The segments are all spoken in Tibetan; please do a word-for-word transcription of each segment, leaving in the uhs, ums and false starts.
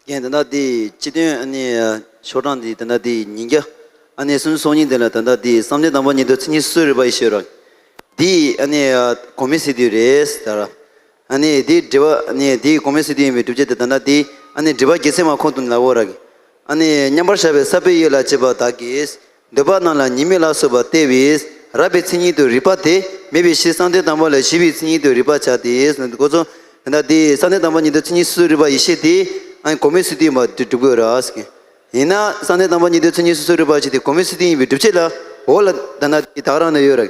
རྒན་ད་ལྟ་དེ་སྤྱི་དོན་ཨ་ནི་ཤོག་གྲངས་དེ་ད་ལྟ་དེ་ཉིས་བརྒྱ་ཨ་ནི་སུམ་ཅུ་སོ་གཉིས་དེ་ལ་ད་ལྟ་དེ་བསམ་གཏན་དང་པོ་ཉིད་དུ་མཚན་ཉིད་སོ་སོའི་རིག་པ་ཡེ་ཤེས་ར། དེ་ཨ་ནི་གོང་མའི་སི་ཏུ་རེད་ད་ར། ཨ་ནི་དེ་སྒྲིབ་པ་ཨ་ནི་དེ་གོང་མའི་སི་ཏུ་ཡིན་པའི་སྒྲུབ་བྱེད་དེ་ད་ལྟ་དེ་ཨ་ནི་སྒྲིབ་པ་བརྒྱད་ཚད་མ་ཁོང་དུ་ལ་འོ་ར་གི། ཨ་ནི་མཉམ་པར་བཞག་པའི་ས་པའི་ཡུལ་ལ་སྐྱེས་པ་དག་གིས། འདོད་པ་རྣམས་ལ་ཉེས་དམིགས་ལ་སོགས་པ་བལྟས་པས་རགས་པའི་མཚན་ཉིད་དུ་རིག་པ་དེ་མེད་པའི་ཕྱིར་བསམ་གཏན་དང་པོ་ལ་ཞི་བའི་མཚན་ཉིད་དུ་རིག་པ་བྱ་སྟེ། ཁོ་ཚོ་ད་ལྟ་དེ་བསམ་གཏན་དང་པོ་ཉིད་དུ་མཚན་ཉིད་སོ་སོའི་རིག་པ་ཡེ་ཤེས་དེ་ཨ་ནི་གོང་མའི་སི་ཏུ་ཡིན་པ་སྒྲུབ་དགོས་ར་ཟེར་གི། ཡིན་ན་བསམ་གཏན་དང་པོ་ཉིད་དུ་མཚན་ཉིད་སོ་སོའི་རིག་པ་ཡེ་ཤེས་དེ་གོང་མའི་སི་ཏུ་ཡིན་པའི་སྒྲུབ་བྱེད་ལ་འོ་ལ་ད་ལྟ་དེ་ད་ག་རང་ན་ཡོད་ར།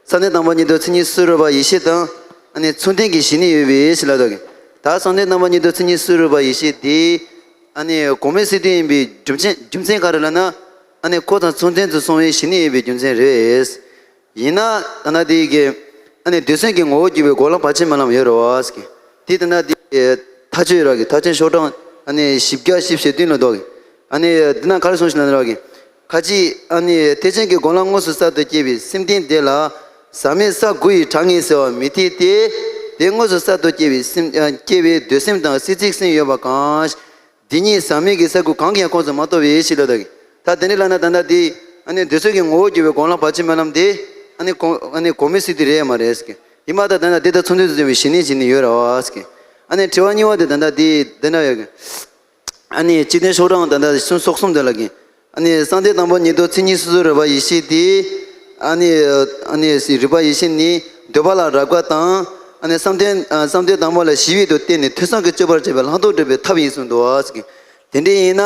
བསམ་གཏན་དང་པོ་ཉིད་དུ་མཚན་ཉིད་སོ་སོའི་རིག་པ་ཡེ་ཤེས་དང་ཨ་ནི་མཚུངས་ལྡན་གྱི་ཞི་གནས་ཡོད་པའི་ཕྱིར་ལ་དོ་གི། ད་བསམ་གཏན་དང་པོ་ཉིད་དུ་མཚན་ཉིད་སོ་སོའི་རིག་པ་ཡེ་ཤེས་དེ། ཨ་ནི་གོང་མའི་སི་ཏུ་ཡིན་པའི་རྒྱུ་མཚན་རྒྱུ་མཚན་ག་རེ་ལབ་ན། ཨ་ནི་ཁོ་དང་མཚུངས་ལྡན་དུ་སོང་བའི་ཞི་གནས་ཡིན་པའི་རྒྱུ་མཚན་རེད། ཡིན་ན་ད་ལྟ་དེ་གི། ཨ་ནི་འདོད་སེམས་ཀྱི་ངོ་བོར་གྱུར་པའི་འགོག་ལམ་བར་ཆད་མེད་ལམ་ཡོད་རེད་བ། དེ་ད་ལྟ་དེ་གི་མཐའ་དཔྱོད་ར་གི་མཐའ་དཔྱོད་ཤོག་གྲངས་ཨ་ནི་བཞི་བརྒྱ་བཞི་བཅུ་ཞེ་བདུན་ལ་འདོགས་གི། ཨ་ནི་འདི་ན་ག་རེ་གསུངས་ཤིག་ལབ་ན་ར་གི། ཁ་ཅིག་ཨ་ནི་ཐེག་ཆེན་གྱི་འགོག་ལམ་དངོས་སུ་གསར་དུ་སྐྱེས་པའི་སེམས་ལྡན་དེ་ལ་ཟག་མེད་ས་དགུ་ཡི་གྲངས་ངེས་ཟེར་བ་མི་འཐད་དེ། དེ་དངོས་སུ་གསར་དུ་སྐྱེས་པའི་སེམས་ཨ་སྐྱེས་པའི་འདོད་སེམས་དང་སྲིད་རྩེའི་སེམས་ཡོད་པ་གང་། འདི་གཉིས་ཟག་མེད་ཀྱི་ས་དགུ་གང་གིས་ཡང་ཁོངས་སུ་མ་གཏོགས་པའི་ཕྱིར་ལ་དག་གི། ད་དེ་འདྲ་ལབ་ན་ད་ལྟ་འདི་ཨ་ནི་འདོད་སེམས་ཀྱི་ངོ་བོར་གྱུར་པའི་འགོག་ལམ་བར་ཆད་མེད་ལམ་དེ་ཨ་ནི་གོ་ཨ་ནི་གོང་མའི་སི་ཏུ་རེད་ཡ་མ་རེད་ཟེར་གི། ཡིན་པ་ད་ད་ལྟ་འདི་དང་མཚུངས་ལྡན་དུ་འཛིན་པའི་ཞི་གནས་ཞི་གནས་ཡོད་ར་བ་ཟེར་གི། ཨ་ནི་དྲི་བ་གཉིས་པ་དེ་ད་ལྟ་འདི་འདི་འདྲ་ཡོད་གི། ཨ་ནི་སྤྱི་དོན་ཤོག་གྲངས་ད་ལྟ་སུམ་ཅུ་སོ་གསུམ་དེ་ལ་གི། ཨ་ནི་བསམ་གཏན་དང་པོ་ཉིད་དུ་མཚན་ཉིད་སོ་སོའི་རིག་པ་ཡེ་ཤེས་དེ། ཨ་ནི་ཨ་ནི་རིག་པ་ཡེ་ཤེས་ནི་འདོད་པ་ལ་རག་པ་དང་། ཨ་ནི་བསམ་གཏན་ཨ་བསམ་གཏན་དང་པོ་ལ་ཞི་བའི་དུ་བརྟེན་ནས་ཐོས་བསམ་གྱིས་དཔྱོད་པར་བྱེད་པའི་ལྷག་མཐོང་སྒྲུབ་པའི་ཐབས་ཡིན་གསུངས་འདུག་བ་ཟེར་གི། དེ་འདྲ་ཡིན་ན་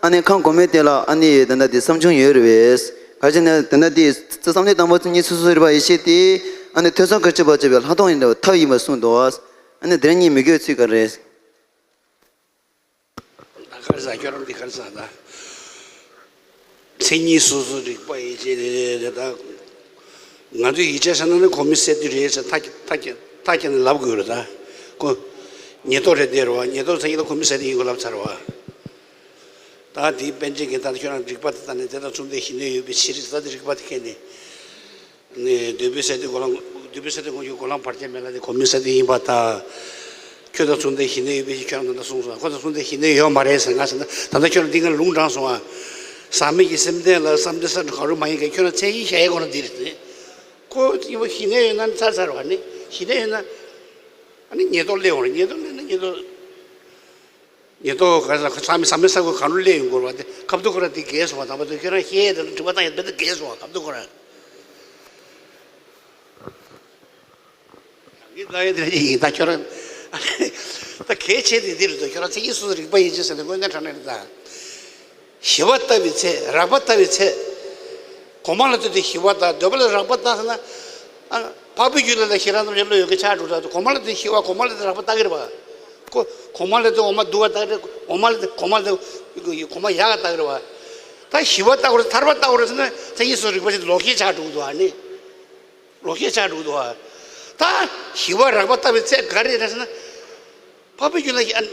ཨ་ནི་ཁམས་གོང་མའི་དེ་ལ་ཨ་ནི་ད་ལྟ་དེ་བསམ་བྱུང་ཡོད་རེད་པས། ག་ཅི་ན་ད་ལྟ་དེ་བསམ་གཏན་དང་པོ་མཚན་ཉིད་སོ་སོའི་རིག་པ་ཡེ་ཤེས་དེ་ཨ་ནི་ཐོས་བསམ་གྱིས་དཔྱོད་པར་བྱེད་པའི་ལྷག་མཐོང་ཡིན་འདྲ་བའི་ཐབས་ཡིན་པར་གསུངས་འདུག་བ། ཨ་ནི་དེ་རང་གཉིས་མི་དགོས་ཚུལ་ག་རེ་རེད། ད་ག་རེ་ཟ་ཁྱོད་རང་འདི་ག་རེ་ཟ་ད། མཚན་ཉིད་སོ་སོ་རིག་པ་ཡེ་ཤེས་རེད་རེད་ད། ང་ཚོས་ཡིག་ཆ་བཞག་ན་ནི་གོང་མའི་སི་ཏུ་རེད་ཟེར་ཐག་ཐག་ཐག་ཁྱེར་ནས་ལབ་དགོས་རེད་ད། ཁོ་ཉེར་བསྡོགས་རེད་དེ་རེད་བ། ཉེར་བསྡོགས་ཚན་གྱི་ད་གོང་མའི་སི་ཏུ་ཡིན་དགོས་ལབ་ཚར་བ། ད་དེའི་པཎ་ཆེན་གྱིས་ད་ཁྱོད་རང་རིག་པ་དེ་ད་ནི་དེ་དང་མཚུངས་ལྡན་ཞི་གནས་ཡོད་པའི་ཕྱིར་ཟེར་ད་དེ་རིག་པ་དེ་ཁྱེར་ནས། ནས་འདོད་པའི་སི་ཏུ་འགོག་ལམ། འདོད་པའི་སི་ཏུ་འགོག་རྒྱུ་འགོག་ལམ་བར་ཆད་མེད་ལམ་དེ་གོང་མའི་སི་ཏུ་ཡིན་པར་ཐལ། ཁྱོད་དང་མཚུངས་ལྡན་ཞི་གནས་ཡོད་པའི་ཕྱིར། ཁྱོད་རང་ད་ལྟ་གསུངས་སོང་། ཁོ་དང་མཚུངས་ལྡན་ཞི་གནས་ཡོད་མ་རེད་ཟེར་ང་ཟེར་ན་ད་ལྟ་ཁྱོད་རང་འདི་ང་ལུང་དྲངས་སོང་ཨ། ཟག་མེད་ཀྱི་སེམས་ལྡན་ལ་བསམ་གཏན་ས་གང་རུང་མ་ཡིན་གྱི་ཁྱོད་རང་མཚན་ཉིད་བཞག་ཡས་གོ་ན་འདི་རེད་ཟེར། ཁོ་ཡིན་པ་ཞི་གནས་ཡོད་ན་ཚར་ཚར་བ་ནི་ཞི་གནས་ཡོད་ན་ཨ་ནི་ཉེར་བསྡོགས་སླེབས་འོང་རེད། ཉེར་བསྡོགས་སླེབས་ན་ཉེར་བསྡོགས། ཉེར་བསྡོགས་ག་ས་ས་མི་ས་མི་ས་གོ་ག་རུ་སླེབས་ཡོང་དགོས་པ་དེ་ཁབ་ཏུ་ཁོ་ར་དེ་རྒས་སོང་བ་དང་པ་དེ་ཁྱོད་རང་ཤེས་དེ་ལ་གྲུབ་པ་དང་ཡང་དེ་ལ་རྒས་སོང་བ་ཁབ་ཏུ་ཁོ་ར། ཡིན་ད་ཡིན་དེ་ཡིན་ད་ཁྱོད་རང་ད་གལ་ཆེ་དེ་འདི་རེད་དོ། ཁྱོད་རང་མཚན་ཉིད་སོ་སོ་རིག་པ་ཡེ་ཤེས་ཟེར་ནས་དངོས་གནས་དྲང་གནས་རེད་ད། ཞི་བ་ལྟ་བའི་ཚེ་རགས་པ་ལྟ་བའི་ཚེ། གོང་མ་ལ་ལྟོས་ཏེ་ཞི་བ་ལྟ། འདོད་པ་ལ་རགས་པ་ལྟ་ཟེར་ན། ཨ། འཕགས་པའི་རྒྱུད་ལ་ལ་ཞེ་སྡང་གཏོང་བྱེད་བློ་ཡོད་མཁན་ཆགས་འགྲོ་ད། གོང་མ་ལ་ལྟོས་ཏེ་ཞི་བ་གོང་མ་ལ་ལྟོས་ཏེ་རགས་པ་ལྟ་གི་རེད་བ། ཁོ་གོང་མ་ལ་ལྟོས་ཏེ་འོ་མ་སྡུག་པ་ལྟ་གི་རེད། འོ་མ་ལ་ལྟོས་གོང་མ་ལ་ལྟོས་གོང་མ་ལ་ལྟོས་གོང་མ་ཡག་ག་ལྟ་གི་རེད་བ། ད་ཞི་བ་ལྟ་དགོས་རེད་ཐར་པ་ལྟ་དགོས་རེད་ཟེར་ན་མཚན་ཉིད་སོ་སོ་རིག་པ་ཞིག་ལོག་ཤེས་ཆགས་འགྲོ་གི་འདུག་ཨ་ནི། ལོག་ཤེས་ཆགས་འགྲོ་གི་འདུག་ཨ། ད་ཞི་བ་རགས་པ་ལྟ་བའི་ཚེ་ག་རེ་རེད་ཟེར་ན། འཕགས་པའི་རྒྱུད་ལ་ཨ།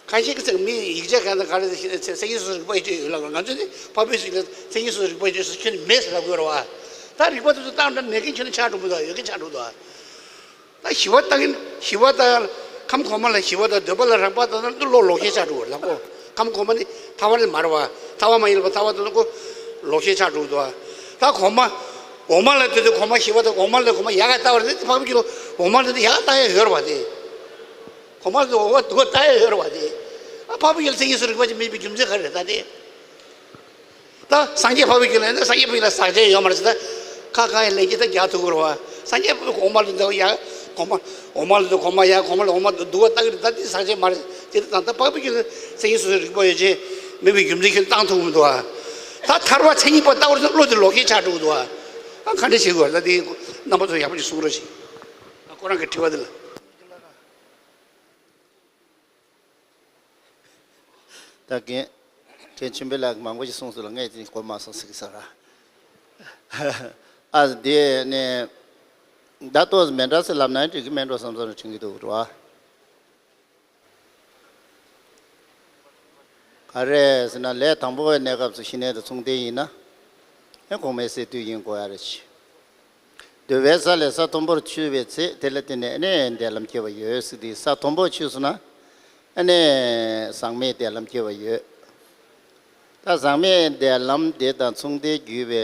ཁ་ཤས་ཀྱིས་མི་ཡིག་ཆ་གང་དང་ག་རེ་མཚན་ཉིད་སོ་སོ་རིག་པ་ཡོད་ཡོད་ལབ། ང་ཚོས་ནི་འཕགས་པའི་རྒྱུད་ལ་མཚན་ཉིད་སོ་སོ་རིག་པ་ཡོད་ཟེར་ཁྱོན་ནས་མེད་ཟེར་ལབ་དགོས་རེད་བ། ད་རིག་པ་དེ་ཚོ་བཏང་ན་མེད་མཁན་ཁྱོན་ནས་ཆགས་འགྲོ་གི་འདུག་ཡོད་མཁན་ཆགས་འགྲོ་གི་འདུག་ད་ཞི་བ་ལྟ་གིན་ཞི་བ་ལྟ། ཁམས་གོང་མ་ལ་ཞི་བ་དང་འདོད་པ་ལ་རགས་པ་ལྟ་ན་བློ་ལོག་ཤེས་ཆགས་འགྲོ་གི་རེད་ལབ་གོ། ཁམས་གོང་མ་ནི་ཐར་པ་ནི་མ་རེད་བ། ཐར་པ་མ་ཡིན་ལ་བ་ཐར་པ་ལྟ་ན་ཁོ་ལོག་ཤེས་ཆགས་འགྲོ་གི་འདུག་བ། ད་གོང་མ། འོ་མ་ལ་ལྟོས་ཏེ་གོང་མ་ཞི་བ་དང་འོ་མ་ལ་འོ་མ་ཡག་ག་ལྟ་བ་རེད་དེ་འཕགས་པའི་རྒྱུད་ལ་འོ་མ་ལ་ལྟོས་ཏེ་ཡག་ག་ལྟ་ཡ་ཡོད་རེད་བ་དེ། གོང་མ་ལ་འོ་མ་སྡུག་པ་ལྟ་ཡ་ཡོད་རེད་བ་དེ། ཨ་འཕགས་པའི་རྒྱུད་ལ་མཚན་ཉིད་སོ་སོ་རིག་པ་ཅིག་མེད་པའི་རྒྱུ་མཚན་ག་རེ་རེད་ད་དེ། ད་སངས་རྒྱས་འཕགས་པའི་རྒྱུད་ལ་ཡིན་ན་སངས་རྒྱས་འཕགས་པའི་རྒྱུད་ལ་ཟག་བཅས་ཡོད་མ་རེད་ཟེར་ད། ཁ་ཁ་ཡི་ལན་གྱིས་ད་རྒྱག་ཐུབ་ཀྱི་རེད་བ། སངས་རྒྱས་འཕགས་པའི་གོང་མ་ལ་འདུག་ཡ། གོང་མ། འོ་མ་ལ་འདུག་གོང་མ་ཡ། གོང་མ་ལ་འོ་མ་འདུག་པ་ལྟ་གི་རེད་ད། དེ་ཟག་བཅས་མ་རེད་དེ། ད་ད་འཕགས་པའི་རྒྱུད་ལ་མཚན་ཉིད་སོ་སོའི་རིག་པ་ཡོད་ཅེས་མེད་པའི་རྒྱུ་མཚན་ཁྱོན་བཏང་ཐུབ་ཀྱི་མི་འདུག་བ། ད་ཐར་པ་མཚན་ཉིད་པ་ལྟ་བུར་བློ་དེ་ལོག་ཤེས་ཆགས་འགྲོ་གི་འདུག་བ། ཨ་ག་འདྲ་བྱེད་དགོས་རེད་ད། དེ་རྣམ་པ་ཚོ་ཡག་པོ་ཅིག་གསུང་རོགས་ཞེས། ཨ་ཁོ་རང་གི་དྲི་བ་དེ་ལ། ད་རྒན། རྒན་ཆེན་པོ་ལགས་མང་པོ་ཞིག་གསུངས་སོང་ལ་ངས་ཅིག་གོ་མ་སོང་ཟེར་གི་ས་ར། ཨ་དེ་ནས་ད་ལྟོ་མེ་འདྲ་ཟེར་ལབ་ན་འགྲིག་གི་མེད་འགྲོ་བསམ་བསམ་དྲན་གི་འདུག་ར། ག་རེ་ཟེར་ན་ལས་དང་པོ་བའི་གནས་སྐབས་སུ་ཞི་གནས་དང་མཚུངས་ལྡན་ཡིན་ན། ཨེ་གོང་མའི་སི་ཏུ་ཡིན་དགོས་ཡ་རེད། འདོད་པའི་ས་ལས་ས་མཐོན་པོར་ཆུད་པའི་ཚེ་དེ་ལ་བརྟེན་ནས་ཨེ་ནས་བདེ་ལམ་སྐྱེ་བ་ཡོད་ཟེར་དུས་ས་མཐོན་པོར་ཆུད་སོང་ན། ཨ་ནི་ཟག་མེད་བདེ་ལམ་སྐྱེ་བ་ཡོད། ད་ཟག་མེད་བདེ་ལམ་དེ་དང་མཚུངས་ལྡན་གྱུར་པའི་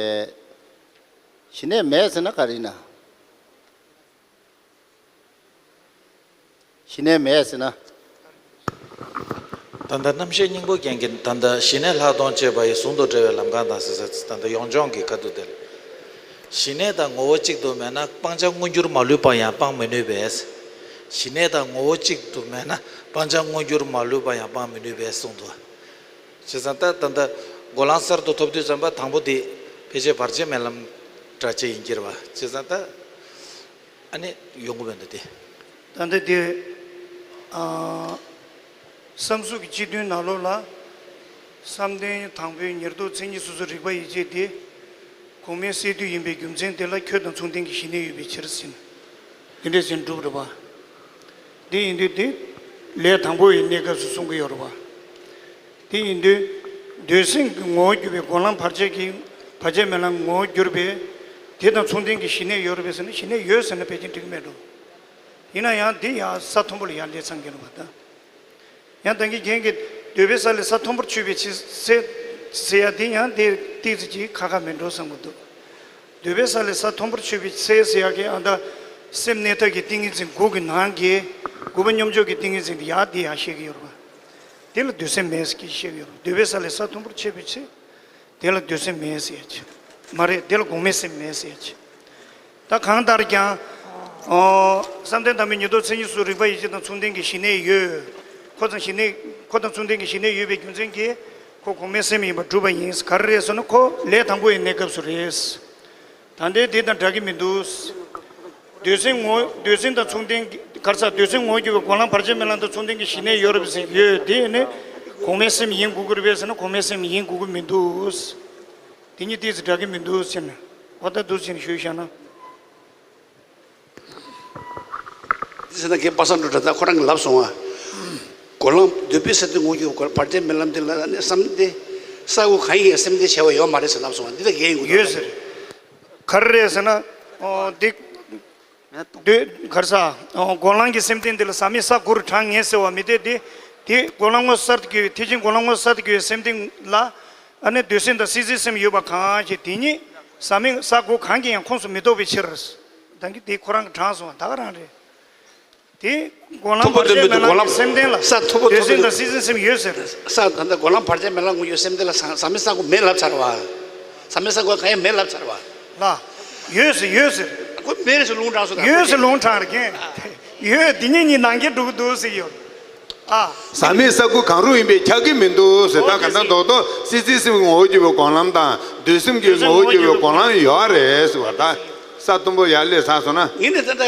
ཞི་གནས་མེད་ཟེར་ན་ག་རེ་ཡིན་ན། ཞི་གནས་མེད་ཟེར་ན། ད་ལྟ་རྣམ་ཤེས་སྙིང་པོ་རྒྱན་གྱི་ད་ལྟ་ཞི་གནས་ལྷག་མཐོང་སྤྱོད་པ་ཡི་ཟུང་དུ་འབྲེལ་བའི་ལམ་ཁ་དང་ཟེར་ས་ད་ལྟ་ཡོངས་སྦྱོང་གི་ཁ་ཐུག་དེ་ལ། ཞི་གནས་དང་ངོ་བོ་གཅིག་ཏུ་མེད་ན་སྤང་བྱ་མངོན་གྱུར་མ་ལུས་པ་ཡང་སྤང་མི་ནུས་པས། ཞི་གནས་དང་ངོ་བོ་གཅིག་ཏུ་མེད་ན་སྤང་བྱ་མངོན་གྱུར་མ་ལུས་པ་ཡང་སྤང་མི་ནུས་པས་གསུངས་འདུག་བྱས་ཙང་ད་ད་ལྟ་གོ་ལའང་གསར་དུ་ཐོབ་དུས་ཙམ་པ་དང་པོ་དེ་ཕལ་ཆེར་བར་ཆད་མེད་ལམ་འདྲ་ཅིག་ཡིན་གྱི་རེད་བ། བྱས་ཙང་ད། ཨ་ནི་ཡོང་གི་མེད་འདུག་སྟེ། ད་ལྟ་དེ། ཨ། བསམ་གཟུགས་ཀྱི་སྤྱི་དོན་ནང་ལོགས་ལ། བསམ་གཏན་དང་པོའི་ཉེར་བསྡོགས་མཚན་ཉིད་སོ་སོར་རིག་པ་ཡིད་བྱེད་དེ། གོང་མའི་སས་བསྡུས་ཡིན་པའི་རྒྱུ་མཚན་དེ་ལ་ཁྱོད་དང་མཚུངས་ལྡན་གྱི་ཞི་གནས་ཡོད་པའི་ཕྱིར་ཟེར། འདི་འདྲ་ཟེར་འགྲུབ་རེད་པ། འདི་ཡིན་དུས་དེ། ལས་དང་པོ་ཡི་གནས་སྐབས་སུ་གསུང་གི་ཡོད་རེད་པ། དེ་ཡིན་དུས། འདོད་སེམས་ཀྱི་ངོ་བོར་གྱུར་པའི་སྒོམ་ལམ་བར་ཆད་ཀྱི་བར་ཆད་མེད་ལམ་ངོ་བོར་གྱུར་པའི། དེ་དང་མཚུངས་ལྡན་གྱི་ཞི་གནས་ཡོད་རེད་པས་ཟེར་ན་ཞི་གནས་ཡོད་ཟེར་ན་ཕལ་ཆེར་འགྲིག་གི་མེད་འགྲོ། ཡིན་ན་ཡང་འདི་ཡང་ས་མཐོན་པོ་ལ་ཡར་སླེབས་ཚར་གྱི་རེད་པ་ད། ཡང་ད་གིན་རྒན་གྱིས་འདོད་པའི་ས་ལས་ས་མཐོན་པོར་ཆུད་པའི་ཕྱིར་ཟེར་ཟེར་ཡ་འདི་ཡང་དེ་ཏོག་ཙམ་ཅིག་ཁག་ཁག་མེད་འགྲོ་བསམ་གྱི་འདུག་འདོད་པའི་ས་ལས་ས་མཐོན་པོར་ཆུད་པའི་ཚེ་ཟེར་ཡག་གི་ཨ་ད་སེམས་གནས་ཐབས་ཀྱི་ཏིང་ངེ་འཛིན་དགུ་གི་ནང་གི་དགུ་པ་སྙོམས་འཇུག་གི་ཏིང་ངེ་འཛིན་དེ་ཡག་དེ་ཡག་བཤད་ཀྱི་ཡོད་རེད་པ། དེ་ལ་འདོད་སེམས་མེད་ཟེར་གྱི་བཤད་ཀྱི་ཡོད་རེད། འདོད་པའི་ས་ལས་ས་མཐོན་པོར་ཆུད་པའི་ཚེ། དེ་ལ་འདོད་སེམས་མེད་ཟེར་ཡག་ཅིག་མ་རེད། དེ་ལ་གོང་མའི་སེམས་མེད་ཟེར་ཡག་ཅིག་ད་གང་ལྟར་ཀྱང་། ཨོ། བསམ་གཏན་དང་པོའི་ཉེར་བསྡོགས་མཚན་ཉིད་སོ་སོར་རིག་པ་ཡིད་བྱེད་དང་མཚུངས་ལྡན་གྱི་ཞི་གནས་ཡོད། ཁོ་དང་ཞི་གནས། ཁོ་དང་མཚུངས་ལྡན་གྱི་ཞི་གནས་ཡོད་པའི་རྒྱུ་མཚན་གྱིས་ཁོ་གོང་མའི་སེམས་ཡིན་པར་གྲུབ་པ་ཡིན། ག་རེ་རེད་ཟེར་ན་ཁོ་ལས་དང་པོ་ཡི་གནས་སྐབས་སུ་རེད། ད་ལྟའི་འདི་དང་འདྲ་གི་མི་འདུག་འདོད་སེམས་ངོ་། འདོད་སེམས་དང་མཚུངས་ལྡན་གྱི་ག་རེ་ཟ། འདོད་སེམས་ངོ་བོར་གྱུར་པའི་སྒོམ་ལམ་བར་ཆད་མེད་ལམ་དང་མཚུངས་ལྡན་གྱི་ཞི་གནས་ཡོད་རེད་པས་ཟེར་ཡོད། དེ་ནི་གོང་མའི་སེམས་ཡིན་དགོས་ཀྱི་རེད་པས་ཟེར་ན་གོང་མའི་སེམས་ཡིན་དགོས་ཀྱི་མི་འདུག་དེ་གཉིས་ཏོག་ཙམ་འདྲ་གི་མི་འདུག་ཟེར་ནས་འོ་ད་འདུག་ཟེར་ནས་ཞུས་བཞག་ན། འདི་ཟེར་ན་རྒན་པ་སངས་སྒྲོལ་གྲྭ་ཚང་ཁོ་རང་གིས་ལབ་སོང་ང་། སྒོམ་ལམ་འདོད་པའི་ས་དེ་ངོ་བོར་གྱུར་པའི་བར་ཆད་མེད་ལམ་དེ་ལ་ནི་བསམ་གཏན། ས་དགུ་གང་ཡིན་ཡང་སེམས་གཏན་བྱས་པ་ཡོད་མ་རེད་ཟེར་ལབ་སོང་ང་། འདི་ལ་རྒན་ཡིན་དགོས་ཡོད་ཟེར། ག་རེ་རེད་ཟེར་ན། ཨོ་འདི། འདོད། ག་རེ་ཟ། སྒོམ་ལམ་གྱི་སེམས་རྟེན་འདི་ལ་ཟག་མེད་ས་དགུར་གྲངས་ངེས་ཟེར་བ་མི་འཐད་དེ། དེ་སྒོམ་ལམ་ངོ་གསར་དུ་གྱུར་པའི་ཐེག་ཆེན་སྒོམ་ལམ་ངོ་གསར་དུ་གྱུར་པའི་སེམས་རྟེན་ལ། ཨ་ནི་འདོད་སེམས་དང་སྲིད་རྩེའི་སེམས་ཡོད་པ་གང་ཞིག་དེ་ཉིད་ཟག་མེད་ས་དགུ་གང་གིས་ཡང་ཁོངས་སུ་མི་གཏོགས་པའི་ཕྱིར། ད་གིན་དེ་ཁོ་རང་གིས་དྲངས་སོང་བ་ད་ག་རང་རེད། དེ་སྒོམ་ལམ་མཐུག་པོ་བར་ཆད་མེད་ལམ་གྱི་སེམས་རྟེན་ལ་ས་མཐུག་པོ་འདོད་སེམས་དང་སྲིད་རྩེའི་སེམས་ཡོད་ཟེར། ས་ད་ལྟ་སྒོམ་ལམ་བར་ཆད་མེད་ལམ་ངོ་བོའི་སེམས་རྟེན་ལ་ཟག་ཟག་མེད་ས་དགུ་མེད་ལབ་ཚར་བ། ཟག་མེད་ས་དགུ་གང་ཡང་མེད་ལབ་ཚར་བ། ལ། ཡོད་ཟེར་ཡོད་ཟེར། ཁོ་མེད་ཟེར་ལུང་དྲངས་སོང་ད། ཡོད་ཟེར་ལུང་དྲངས་རེད་རྒན། ཡོད་དེ་གཉིས་གཉིས་ནང་འགལ་འགྲོ་གི་འདུག་ཟེར་ཡོད། ཨ། ཟག་མེད་ས་དགུ་གང་རུང་ཡིན་པས་ཁྱབ་ཀྱི་མི་འདུག་ཟེར། ད་ག་ད་རྡོག་རྡོག་སྲིད་རྩེའི་སེམས་ངོ་བོར་གྱུར་པའི་སྒོམ་ལམ་དང་འདོད་སེམས་ཀྱི་ངོ་བོར་གྱུར་པའི་སྒོམ་ལམ་ཡོད་རེད་ཟེར་བ་ད། ས་མཐོན་པོ་ཡར་སླེབས་ཚར་སོང་ན། ངས་ནི་ད་ལྟ་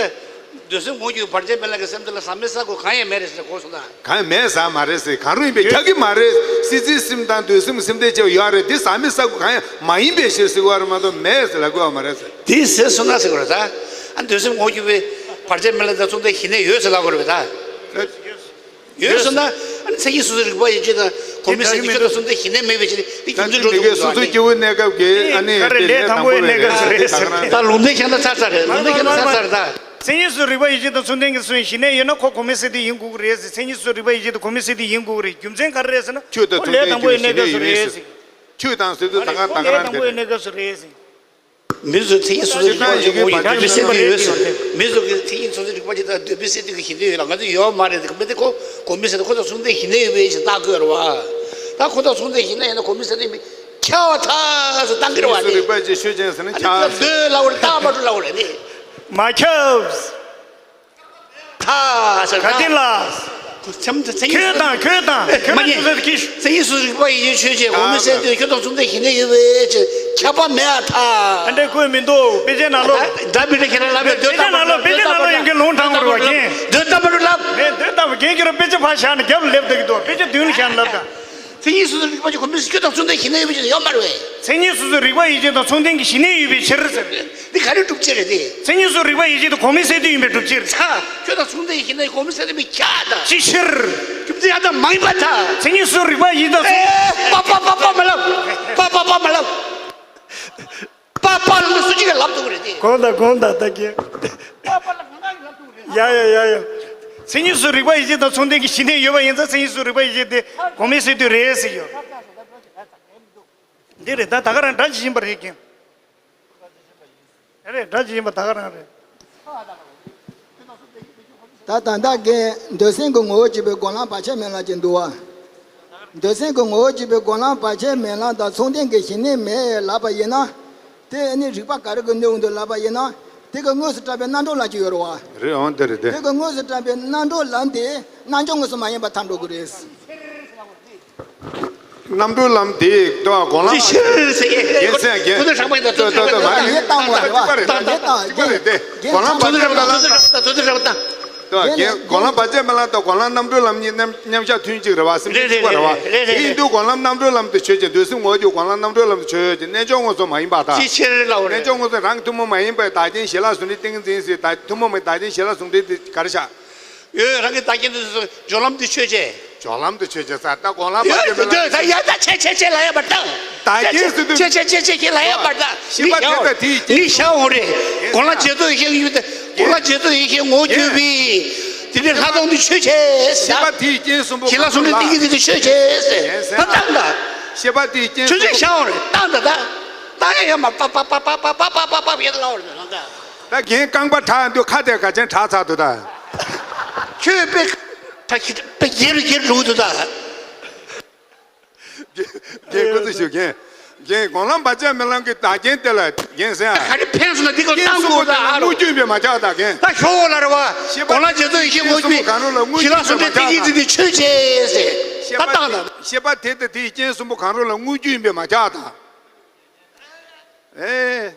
འདོད་སེམས་ངོ་བོར་གྱུར་པའི་བར་ཆད་མེད་ལམ་གྱི་སེམས་རྟེན་ལ་ཟག་མེད་ས་དགུ་གང་ཡང་མེད་རེད་ཟེར་གོ་སོང་ད། གང་ཡང་མེད་ཟེར་མ་རེད་ཟེར། གང་རུང་ཡིན་པས་ཁྱབ་ཀྱི་མ་རེད། སྲིད་རྩེའི་སེམས་དང་འདོད་སེམས་སེམས་རྟེན་བྱས་པ་ཡོད་རེད། འདི་ཟག་མེད་ས་དགུ་གང་ཡང་མ་ཡིན་པའི་ཕྱིར་ཟེར་བ་རེད་མ་གཏོགས་མེད་ཟེར་ལབ་དགོས་པ་མ་རེད་ཟེར། དེ་ཟེར་སོང་ན་ཟེར་དགོས་རེད་ད། ཨ་འདོད་སེམས་ངོ་བོར་གྱུར་པའི་བར་ཆད་མེད་ལམ་དང་མཚུངས་ལྡན་ཞི་གནས་ཡོད་ཟེར་ལབ་དགོས་རེད་པས་ད། ཡོད་སོང་ན་ཨ་ནི་མཚན་ཉིད་སོ་སོའི་རིག་པ་ཡིད་བྱེད་དང་གོང་མའི་སེམས་ཀྱི་ཁྱོད་དང་མཚུངས་ལྡན་ཞི་གནས་མེད་པའི་ཕྱིར་དེ་རྒྱུ་མཚན་འགྲོ་ཐུབ་ཀྱི་འདུག་སོ་སོའི་སྐྱེ་བོའི་གནས་སྐབས་ཀྱི་ཨ་ནི་ག་རེ་ལས་དང་པོའི་གནས་སྐབས་སུ་རེད་ཟེར། ད་ལུང་འདྲེན་ཁྱད་མཚར་ཚར་རེད། ལུང་འདྲེན་ཁྱད་མཚར་ཚར་རེད་ད། མཚན་ཉིད་སོ་སོའི་རིག་པ་ཡིད་བྱེད་དང་མཚུངས་ལྡན་གྱི་སོ་སོའི་ཞི་གནས་ཡོད་ན་ཁོ་གོང་མའི་སེམས་རྟེན་ཡིན་དགོས་ཀྱི་རེད་ཟེར། མཚན་ཉིད་སོ་སོའི་རིག་པ་ཡིད་བྱེད་དང་གོང་མའི་སེམས་རྟེན་ཡིན་དགོས་ཀྱི་རེད། རྒྱུ་མཚན་ག་རེ་རེད་ཟེར་ན་ཁྱོད་དང་ཁོ་ལས་དང་པོའི་གནས་སྐབས་སུ་རེད་ཟེར། ཁྱོད་དང་ཟེར་དུས་ད་ག་ད་ཁོ་ལས་དང་པོའི་གནས་སྐབས་སུ་རེད་ཟེར། མི་ཚོས་མཚན་ཉིད་སོ་སོའི་རིག་པ་ཅིག་ངོ་བོ་ཡིན་འདོད་པའི་སེམས་རྟེན་ཡོད་ཟེར། མི་ཚོ་གིས་མཚན་ཉིད་སོ་སོའི་རིག་པ་ཅིག་དང་འདོད་པའི་སེམས་རྟེན་གྱི་ཞི་གནས་ཡོད་ལ་ང་ཚོ་ཡོད་མ་རེད་ཟེར། མི་དེ་ཁོ་གོང་མའི་སེམས་རྟེན་ཁོ་དང་མཚུངས་ལྡན་ཞི་གནས་ཡོད་པའི་ཞིག་བཏགས་དགོས་རེད་བ། ད་ཁོ་དང་མཚུངས་ལྡན་ཞི་གནས་ཡིན་ན་གོང་མའི་སེམས་རྟེན་མི་ཁྱབ་པ་ཐག་ཆོད་བཏང་གི་རེད་བ། མཚན་ཉིད་སོ་སོའི་རིག་པ་ཅིག་ཤོད་ཅན་ཟེར་ན་ཨ་ནི་ཁྱབ། ཁྱབ་འདོད་ལབ་དགོས་རེད། བཏགས་མ་འགྲོ་ལབ་དགོས་རེད་ནི། མ་ཁྱབ། ཐ་ཟེར་ག་ཏི་ལ། མཚན་མཚན་ཉིད་ཁྱོད་དང་ཁྱོད་དང་ཁྱོད་མ་དང་ཉེ། ཁྱོད་དང་ཁྱོད། མཚན་ཉིད་སོ་སོའི་རིག་པ་ཡིད་བྱེད་ཆོས་ཅན། གོང་མའི་སེམས་རྟེན་ཁྱོད་དང་མཚུངས་ལྡན་ཞི་གནས་ཡོད་པའི་ཕྱིར་ཁྱབ་པ་མེད་པར་ཐལ། ཨ་འདྲ་བཀོད་མི་འདུག་དཔེ་ཆའི་ནང་ལོགས། ད་མི་འདྲ་ཁྱེད་རང་ལབ་ཡོད། དཔེ་ཆའི་ནང་ལོགས། དཔེ་ཆའི་ནང་ལོགས་ཡིན་གྱི་ལུང་དྲངས་དགོས་རེད་བ། རྒན། འདོད་དམ་པ་རུ་ལབ། མེད། འདོད་དམ་པ་རྒན་ཁྱེད་རང་དཔེ་ཆ་ཕར་བཞག་ནས་རྒྱབ་ལ་སླེབས་བསྡད་ཀྱི་འདུག་དཔེ་ཆ་མདུན་ལ་བཞག་ནས་ལབ་དང་། མཚན་ཉིད་སོ་སོའི་རིག་པ་ཅིག་གོང་མའི་སེམས་ཁྱོད་དང་མཚུངས་ལྡན་ཞི་གནས་ཡོད་པའི་ཕྱིར་ཡོད་མ་རེད་བས། མཚན་ཉིད་སོ་སོའི་རིག་པ་ཡིད་བྱེད་དང་མཚུངས་ལྡན་གྱི་ཞི་གནས་ཡོད་པའི་ཕྱིར་ཟེར། འདི་ག་རེ་སྒྲུབ་བྱེད་རེད་དེ། མཚན་ཉིད་སོ་སོའི་རིག་པ་ཡིད་བྱེད་དང་གོང་མའི་སེམས་རྟེན་ཡིན་པའི་སྒྲུབ་བྱེད་རེད། ད་ཁྱོད་དང་མཚུངས་ལྡན་ཞི་གནས་གོང་མའི་སེམས་རྟེན་མི་ཁྱབ་ད། ཅི་ཕྱིར། རྒྱུ་མཚན་ཡང་དག་མ་ཡིན་པར་ཐལ། མཚན་ཉིད་སོ་སོའི་རིག་པ་ཡིད་དང་། ཨེ། པ་པ་པ་པ་མ་ལབ། པ་པ་པ་མ་ལབ། པ་པ་ལ་སུ་གཅིག་གིས་ལབ་ཐུབ་ཀྱི་རེད་དེ། གོང་དང་གོང་དང་ད་གིན། པ་པ་ལ་གང་གིས་ལབ་ཐུབ་ཀྱི་རེད། ཡ་ཡ་ཡ་ཡ། མཚན་ཉིད་སུ་རིག་པ་ཡིད་བྱེད་དང་མཚུངས་ལྡན་གྱི་གཞི་གནས་ཡོད་པ་ཡིན་ཙང་མཚན་ཉིད་སུ་རིག་པ་ཡིད་བྱེད་དེ་གོང་མའི་སྲོལ་དུ་རེད་ཟེར་ཡོད། འདི་རེད། ད་ད་ག་རང་སྒྲ་ཇི་བཞིན་པ་རེད་ཀྱང་། རེད། སྒྲ་ཇི་བཞིན་པ་ད་ག་རང་རེད། ད་ད་ལྟ་གན་འདོད་སེམས་ཀྱི་ངོ་བོ་གཅིག་པའི་སྒོམ་ལམ་བར་ཆད་མེད་ལམ་གཅིག་འདུག་བ། འདོད་སེམས་ཀྱི་ངོ་བོ་གཅིག་པའི་སྒོམ་ལམ་བར་ཆད་མེད་ལམ་དང་མཚུངས་ལྡན་གྱི་གཞི་གནས་མེད་ལབ་པ་ཡིན་ན། དེ་ནི་རིགས་པ་ག་རེ་གི་གནོད་འདུག་ལབ་པ་ཡིན་ན། དེ་གི་དངོས་སུ་གྲུབ་པའི་རྣམ་གྲོལ་ལམ་གཅིག་ཡོད་རེད་བ། རེད་འོང་། དེ་རེད་དེ། དེ་གི་དངོས་སུ་གྲུབ་པའི་རྣམ་གྲོལ་ལམ་དེ་རྣལ་འབྱོར་དངོས་སུ་མ་ཡིན་པར་ཐལ་འགྲོ་གི་རེད། རྣམ་གྲོལ་ལམ་དེ་ལྟ་བ་སྒོམ་ལམ། ཅི་ཕྱིར་ཟེར་ཡས། ཡིན་ཟེར་ཡ་གན། ཁོ་ཚོ་ཧྲག་པ་ཡིན་ད། ཁོ་ཚོ་ཧྲག་པ་ཡིན་ད། ཡིན་ད། ད་ད་ད་ད། གཅིག་པ་རེད་དེ། སྒོམ་ལམ་བར་ཆད་མེད་ལམ་དང་། ཁོ་ཚོ་ཧྲག་པ་ཡིན་ད། ད་གན་སྒོམ་ལམ་བར་ཆད་མེད་ལམ་དང་སྒོམ་ལམ་རྣམ་གྲོལ་ལམ་གཉིས་མཉམ་མཉམ་གཞག་ཐུན་གཅིག་རེད་བ། སེམས་ཅན་གཅིག་པ་རེད་བ། རེད་རེད་རེད། ཡིན་དུས་སྒོམ་ལམ་རྣམ་གྲོལ་ལམ་དུ་ཆོས་ཅན། འདོད་སེམས་ངོ་བོ་ཀྱང་སྒོམ་ལམ་རྣམ་གྲོལ་ལམ་དུ་ཆོས་ཅན། རྣལ་འབྱོར་དངོས་སུ་མ་ཡིན་པར་ཐལ། ཅི་ཕྱིར་ལབ་པ་རེད། རྣལ་འབྱོར་དངོས་སུ་རང་གི་ཐུན་མོང་མ་ཡིན་པའི་བདག་རྐྱེན་ཞི་ལ་གཟུང་འབྲེལ་ཏིང་འཛིན་ཟེར། ད་ཐུན་མོང་མ་ཡིན་བདག་རྐྱེན་ཞི་ལ་གཟུང་འབྲེལ་དེ་ག་རེ་བཞག་ཡོད། རང་གི་བདག་རྐྱེན་དུ་སྦྱོར་ལམ་དུ་ཆོས་ཅན། སྦྱོར་ལམ་དུ་ཆོས་ཅན་ཟེར། ད་སྒོམ་ལམ་བར་ཆད་མེད་ལམ། ད་ཡ་ད་ཆེ་ཆེ་ཆེ་ལ་ཡ་བར་ད། བདག་རྐྱེན་ཟེར་དུས། ཆེ་ཆེ་ཆེ་ཆེ་ཆེ་ལ་ཡ་བར་ད། ཤེས་པ་དེ་དང་དེའི་རྐྱེན། ནི་བྱ་འོང་རེད། སྒོམ་ལམ་རྗེས་ཐོབ་ཡེ་ཤེས་ཡོད་དེ། སྒོམ་ལམ་རྗེས་ཐོབ་ཡེ་ཤེས་ངོ་བོ་གྱུར་པའི། དེ་ནི་ལྷག་མཐོང་དུ་ཆོས་ཅན་ཟེར། ཤེས་པ་དེའི་རྐྱེན་གསུམ་པོ་ཞི་ལ་གཟུང་འབྲེལ་ཏིང་འཛིན་དུ་ཆོས་ཅན་ཟེར། ད་བཏང་ད། ཤེས་པ་དེའི་རྐྱེན་ཆོས་ཅན་བྱ་འོང་རེད། བཏང་ད་ད། བཏང་ཡ་ཡ་མ་པ་པ་པ་ཡ་ད་ལ་འོང་རེད་ད། ད་གན་རྐང་པ་བྲག་འདུག་ཁ་དེ་ག་ཅན་བྲག་ཚར་འདུག་ད། ཁྱོད་དཔེ་ཁྲ་ཁྱི་དཔེ་རྒྱལ་རུ་རྒྱལ་འགྲོ་འདུག་ད། རྒན་ཁོ་ཚོ་ཞུ་རྒན། རྒན་སྒོམ་ལམ་བར་ཆད་མེད་ལམ་གྱི་བདག་རྐྱེན་དེ་ལ་རྒན་ཟེར་ཡ། ག་རེ་ཕན་སོང་ན་འདི་ག་རྐྱེན་བཏང་གསུམ་པོ་དགོས་ད། དེ་ལ་ཨ་རོ། དངོས་རྒྱུ་ཡིན་པས་མ་ཁྱབ་ད་རྒན། ད་ཞོག་ལ་རེ་བ། ཤེས་པ་སྒོམ་ལམ་རྗེས་ཐོབ་ཡེ་ཤེས་ངོ་བོ་གྱུར་པའི་ཞི་ལ་གཟུང་འབྲེལ་ཏིང་འཛིན་དུ་ཆོས་ཅན་ཟེར། ད་བཏང་ད། ཤེས་པ་དེ་དང་དེའི་རྐྱེན་གསུམ་པོ་གང་རུང་ལ་དངོས་རྒྱུ་ཡིན་པས་མ་ཁྱབ་ད། ཨེ།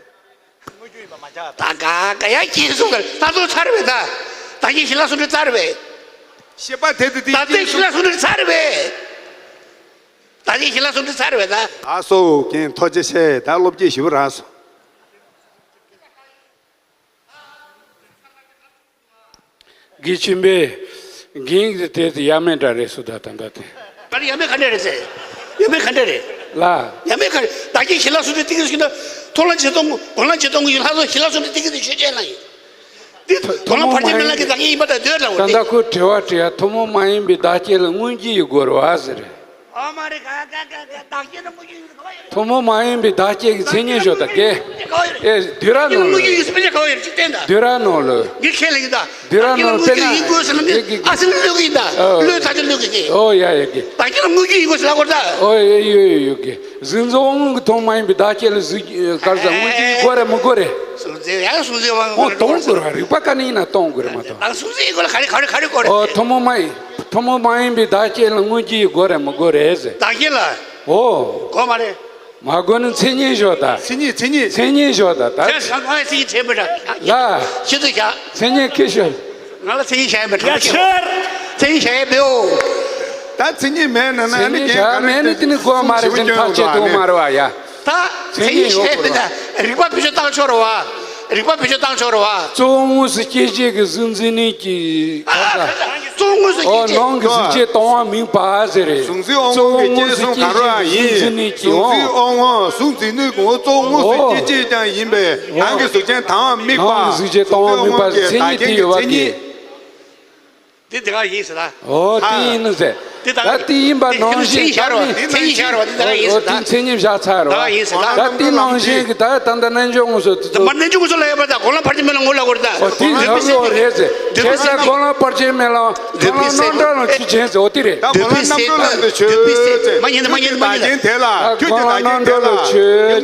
ད་ག་ག་ཡ་སྐྱེས་སོང་ག་ད་ཚོ་ཚར་བས་ད། ད་གིན་ཞི་ལ་གཟུང་འབྲེལ་ཚར་བས། ཤེས་པ་དེ་དང་དེའི་ད་ལྟའི་ཞི་ལ་གཟུང་འབྲེལ་ཚར་བས། ད་གིན་ཞི་ལ་གཟུང་འབྲེལ་ཚར་བས་ད། ཨ་སོ་རྒན་ཐུགས་རྗེ་ཆེ། ད་སློབ་སྐྱེས་ཞུ་རག་སོང་། དགེ་ཆེན་པོས། རྒན་གྱི་དེ་དེ་ཡ་མེད་འདྲ་རེད་སུ་ད་ད་ད་དེ། ད་ནི་ཡ་མེད་ག་འདྲ་རེད་ཟེར། ཡ་མེད་ག་འདྲ་རེད། ལ། ཡ་མེད་ག་རེད། ད་གིན་ཞི་ལ་གཟུང་འབྲེལ་ཏིང་འཛིན་ཟེར་ན། མཐོང་ལམ་རྗེས་ཐོབ་སྒོམ་ལམ་རྗེས་ཐོབ་ཡིན་ལྷག་སོ་ཞི་ལ་གཟུང་འབྲེལ་ཏིང་འཛིན་ཆོས་ཅན་ལ་ཡིན། འདི་ཐོ་ཐོ་མོ་མ་ཡིན། སྒོམ་ལམ་བར་ཆད་མེད་ལམ་གྱི་བདག་རྐྱེན་ཡིན་པ་དང་འདོད་ལ་འོ་ད་དེ། ད་ཁོས་དྲི་བ་དྲི་ཡ་ཐོ་མོ་མ་ཡིན་པའི་བདག་རྐྱེན་ལ་དངོས་རྒྱུ་ཡིན་དགོས་རེད་བ་ཟེར། ཨ་མ་རེ་ག་ག་ག་ག་བདག་རྐྱེན་ལ་དངོས་རྒྱུ་ཡིན་དགོས་ཡོད། ཐོ་མོ་མ་ཡིན་པའི་བདག་རྐྱེན་གྱི་མཚན་ཉིད་ཞོག་ད་གེ། ཨེ་དུས་ར་ནོ་ལོ། དངོས་རྒྱུ་ཡིན་ཟེར་བ་ཅིག་ག་བ་ཡོད་ཅིག་བསྟན་ད། དུས་ར་ནོ་ལོ། ངས་ཁས་ལེན་གྱི་ད། དུས་ར་ནོ་ལོ། བདག་རྐྱེན་ལ་དངོས་རྒྱུ་ཡིན་དགོས་ཟེར་ན་ངས་ཨ་སེམས་ལ་གློད་ཀྱི་ཡིན་ད། ཨོ་ཡ་ཡ་གེ། བདག་རྐྱེན་ལ་དངོས་རྒྱུ་ཡིན་དགོས་ཟེར་ལ་གོ་ད། ཨོ་ཡ་ཡོད་ཡོད་ཡོད་གེ། གཟུགས་འཛིན་དབང་ངོ་གི་ཐོག་མ་ཡིན་པའི་བདག་རྐྱེན་ལ་གཟུགས་ག་རེ་ཟེར་དངོས་རྒྱུ་ཡིན་དགོས་རེད་མི་དགོས་རེད། གཟུགས་འཛིན་ཡང་གཟུགས་འཛིན་དབང་ངོ་ཨོ་གཏོང་དགོས་རེད་བ། རིགས་པ་ག་ནས་ཡིན་ན་གཏོང་དགོས་རེད་མ་གཏོགས། ཨ་གཟུགས་འཛིན་ཡིན་དགོས་ལ་ག་རེ་ག་རེ་ག་རེ་དགོས་རེད། ཨོ་ཐོ་མོ་མ་ཡིན། ཐོ་མོ་མ་ཡིན་པའི་བདག་རྐྱེན་ལ་དངོས་རྒྱུ་ཡིན་དགོས་རེད་མི་དགོས་རེད་ཟེར། བདག་རྐྱེན་ལ། ཨོ། གོ་མ་རེད། མ་གོ་ནི་མཚན་ཉིད་ཞོག་ད། མཚན་ཉིད་མཚན་ཉིད། མཚན་ཉིད་ཞོག་ད་ད། ཁྱེད་ང་ལ་མཚན་ཉིད་དྲན་མི་འདྲ། ལ། ཤི་ཚུལ་བཞག་མཚན་ཉིད་ཁྱི་ཞོག་ང་ལ་མཚན་ཉིད་བཞག་ཡ་མི་འདྲ། ཡ་ཁྱེད། མཚན་ཉིད་བཞག་ཡ་མེད་འོ། ད་མཚན་ཉིད་མེད་ན་ན་མཚན་ནི་ཉིད་བཞག་མེད་ནི་དེ་ནི་གོ་མ་རེད་ཟེར་ཐག་བཅད་ཐུབ་མ་རེད་བ་ཡ། ད་མཚན་ཉིད་ཡོད་དགོས་རེད། རིགས་པ་བེད་སྤྱོད་བཏང་ཆོག་རེད་བ། རིགས་པ་བེད་སྤྱོད་བཏང་ཆོག་རེད་བ། གཙོ་བོ་དངོས་སུ་སྐྱེད་བྱེད་ཀྱི་གཟུགས་འཛིན་ནི་གི་ག་ས། གཙོ་བོ་དངོས་སུ་ཨོ་སྐྱེད་བྱེད། ནང་གི་གཟུགས་བྱད་སྟོང་པ་མིན་པ་ཟེར་རེད། གཟུགས་འཛིན་དབང་ངོ་གི་རྐྱེན་གསུམ་ག་རེ་ཡང་ཡིན། གཟུགས་འཛིན་ནི་གི་གཟུགས་འཛིན་དབང་ངོ་གཟུགས་འཛིན་ནི་གི་ངོ་གཙོ་བོ་དངོས་སུ་ཨོ་སྐྱེད་བྱེད་ཀྱང་ཡིན་པས་ནང་གི་གཟུགས་ཅན་དང་དམིགས་པ། ནང་གི་གཟུགས་ཅན་དང་དམིགས་པ་གཟུགས་འཛིན་དབང་ངོ་གི་ཟེར་མཚན་ཉིད་དེ་ཡོད་པ་གི། དེ་དེ་ག་ཡིན་ཟེར་ད། ཨོ་དེ་ཡིན་ནོ་ཟེར། དེ་ད་ད་དེ་ཡིན་པ་ནང་བཞིན་ཤར་བ་དེ་མཚན་ཉིད་ཤར་བ་དེ་ད་ཡིན་ཟེར་ད། ཨོ་དེ་མཚན་ཉིད་བཞག་ཚར་བ། ད་ཡིན་ཟེར་ད། ད་དེ་ནང་བཞིན་གྱི་ད་ད་ལྟ་རྣལ་འབྱོར་དངོས་སུ་དེ་ཚོ། མ་རྣལ་འབྱོར་དངོས་སུ་ལ་ཡོད་པ་ད་སྒོམ་ལམ་བར་ཆད་མེད་ལམ་ངོ་ལ་གོ་རེད་ད། ཨོ་དེ་འདོད་པའི་ཡག་སེམས་ཡོད་རེད་ཟེར། འདོད་པའི་སེམས། སྒོམ་ལམ་བར་ཆད་མེད་ལམ་སྒོམ་ལམ་རྣམ་གྲོལ་ལ་ཆོས་ཅན་ཟེར་ཨོ་དེ་རེད། ད་སྒོམ་ལམ་རྣམ་གྲོལ་ལམ་དུ་ཆོས་ཅན། མ་ཉན་མ་ཉན་མ་ཉན། བདག་རྐྱེན་དེ་ལ་ཁྱོད་ཀྱི་བདག་རྐྱེན་དེ་ལ་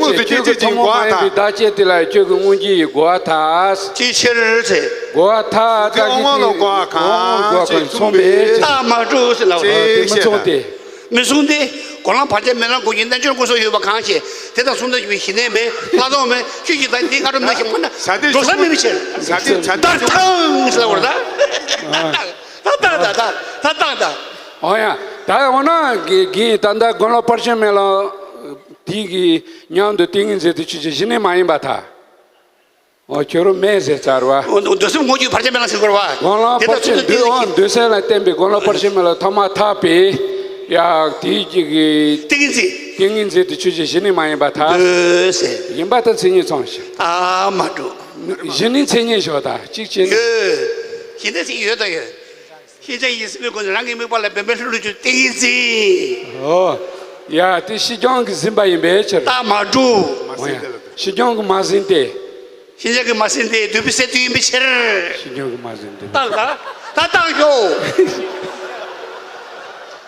དངོས་སུ་སྐྱེད་བྱེད་ཅིང་གོ་བ་དང་། བདག་རྐྱེན་དེ་ལ་ཁྱོད་ཀྱི་དངོས་རྒྱུ་ཡི་གོ་བ་ཐལ། ཅིའི་ཕྱིར་ཟེར། གོ་བ་ཐལ། དེ་དབང་ལ་གོ་བ་གང་ཞིག་མཚུངས་པས། རྟགས་མ་གྲུབ་ཟེར་ལབ་པ་དེ་མི་མཚུངས་ཏེ། མི་མཚུངས་ཏེ། སྒོམ་ལམ་བར་ཆད་མེད་ལམ་སྒོམ་ཉིད་རྣལ་འབྱོར་དངོས་སུ་ཡོད་པ་གང་ཞིག་དེ་དང་མཚུངས་ལྡན་གྱི་གཞི་གནས་མེད། ལྷག་མཐོང་མེད། ཆོས་ཀྱི་བདག་ཉིད་དེ་སྔ་རོལ་མེད་ཞིང་མ་ན་འགྲོ་ས་མེད་པའི་ཕྱིར། ད་ཐང་ཟེར་ལབ་པ་རེད་ད། ད་ད་ད་ད་ད་ད་ད། ཨོ་ཡ། ད་འོ་ན་གི་གི་ད་ལྟ་སྒོམ་ལམ་བར་ཆད་མེད་ལམ་དེ་གི་མཉམ་དུ་ཏིང་ངེ་འཛིན་དེ་ཆོས་ཅན་གཞི་གནས་མ་ཡིན་པར་ཐལ། ཨོ་ཁྱོད་རང་མེད་ཟེར་ཚར་བ། འོ་འདོད་སེམས་ངོ་བོ་བར་ཆད་མེད་ལམ་ཟེར་དགོས་རེད་བ། སྒོམ་ལམ་བར་ཆད་འདོད་འོ་འདོད་སེམས་ལ་བརྟེན་པའི་སྒོམ་ལམ་བར་ཆད་མེད་ལམ་ཐ་མ་ཐག་པའི་ཡ་དེའི་གི་གི་ཏིང་ངེ་འཛིན། ཏིང་ངེ་འཛིན་དེ་ཆོས་ཅན་གཞི་གནས་མ་ཡིན་པར་ཐལ། འདོད་སེམས། ཡིན་པ་དང་མཚན་ཉིད་མཚུངས་ཤིང་། ཨ་མ་འགྲོ། གཞི་གནས་མཚན་ཉིད་ཞོག་ད་གཅིག་བྱས་ནས། ཡོད། གཞི་གནས་མཚན་ཉིད་ཡོད་དང་ཡོད། ཤེས་བྱ་ཡིས་ཟིན་པའི་སྒོ་ནས་རང་གི་དམིགས་པ་ལ་འབད་པས་ལྷུན་གྲུབ་ཀྱི་ཏིང་ངེ་འཛིན། ཨོ། ཡ་དེ་ཕྱི་རྐྱང་གིས་ཟིན་པ་ཡིན་པའི་ཕྱིར། རྟགས་མ་གྲུབ། འོ་ཡ། ཕྱི་རྐྱང་གིས་མ་ཟིན་ཏེ། ཤེས་བྱ་གིས་མ་ཟིན་ཏེ་འདོད་པའི་སེལ་དོན་ཡིན་པའི་ཕྱིར། ཕྱི་རྐྱང་གིས་མ་ཟིན་ཏེ། རྟགས་ད་ད་རྟགས་ཤོག་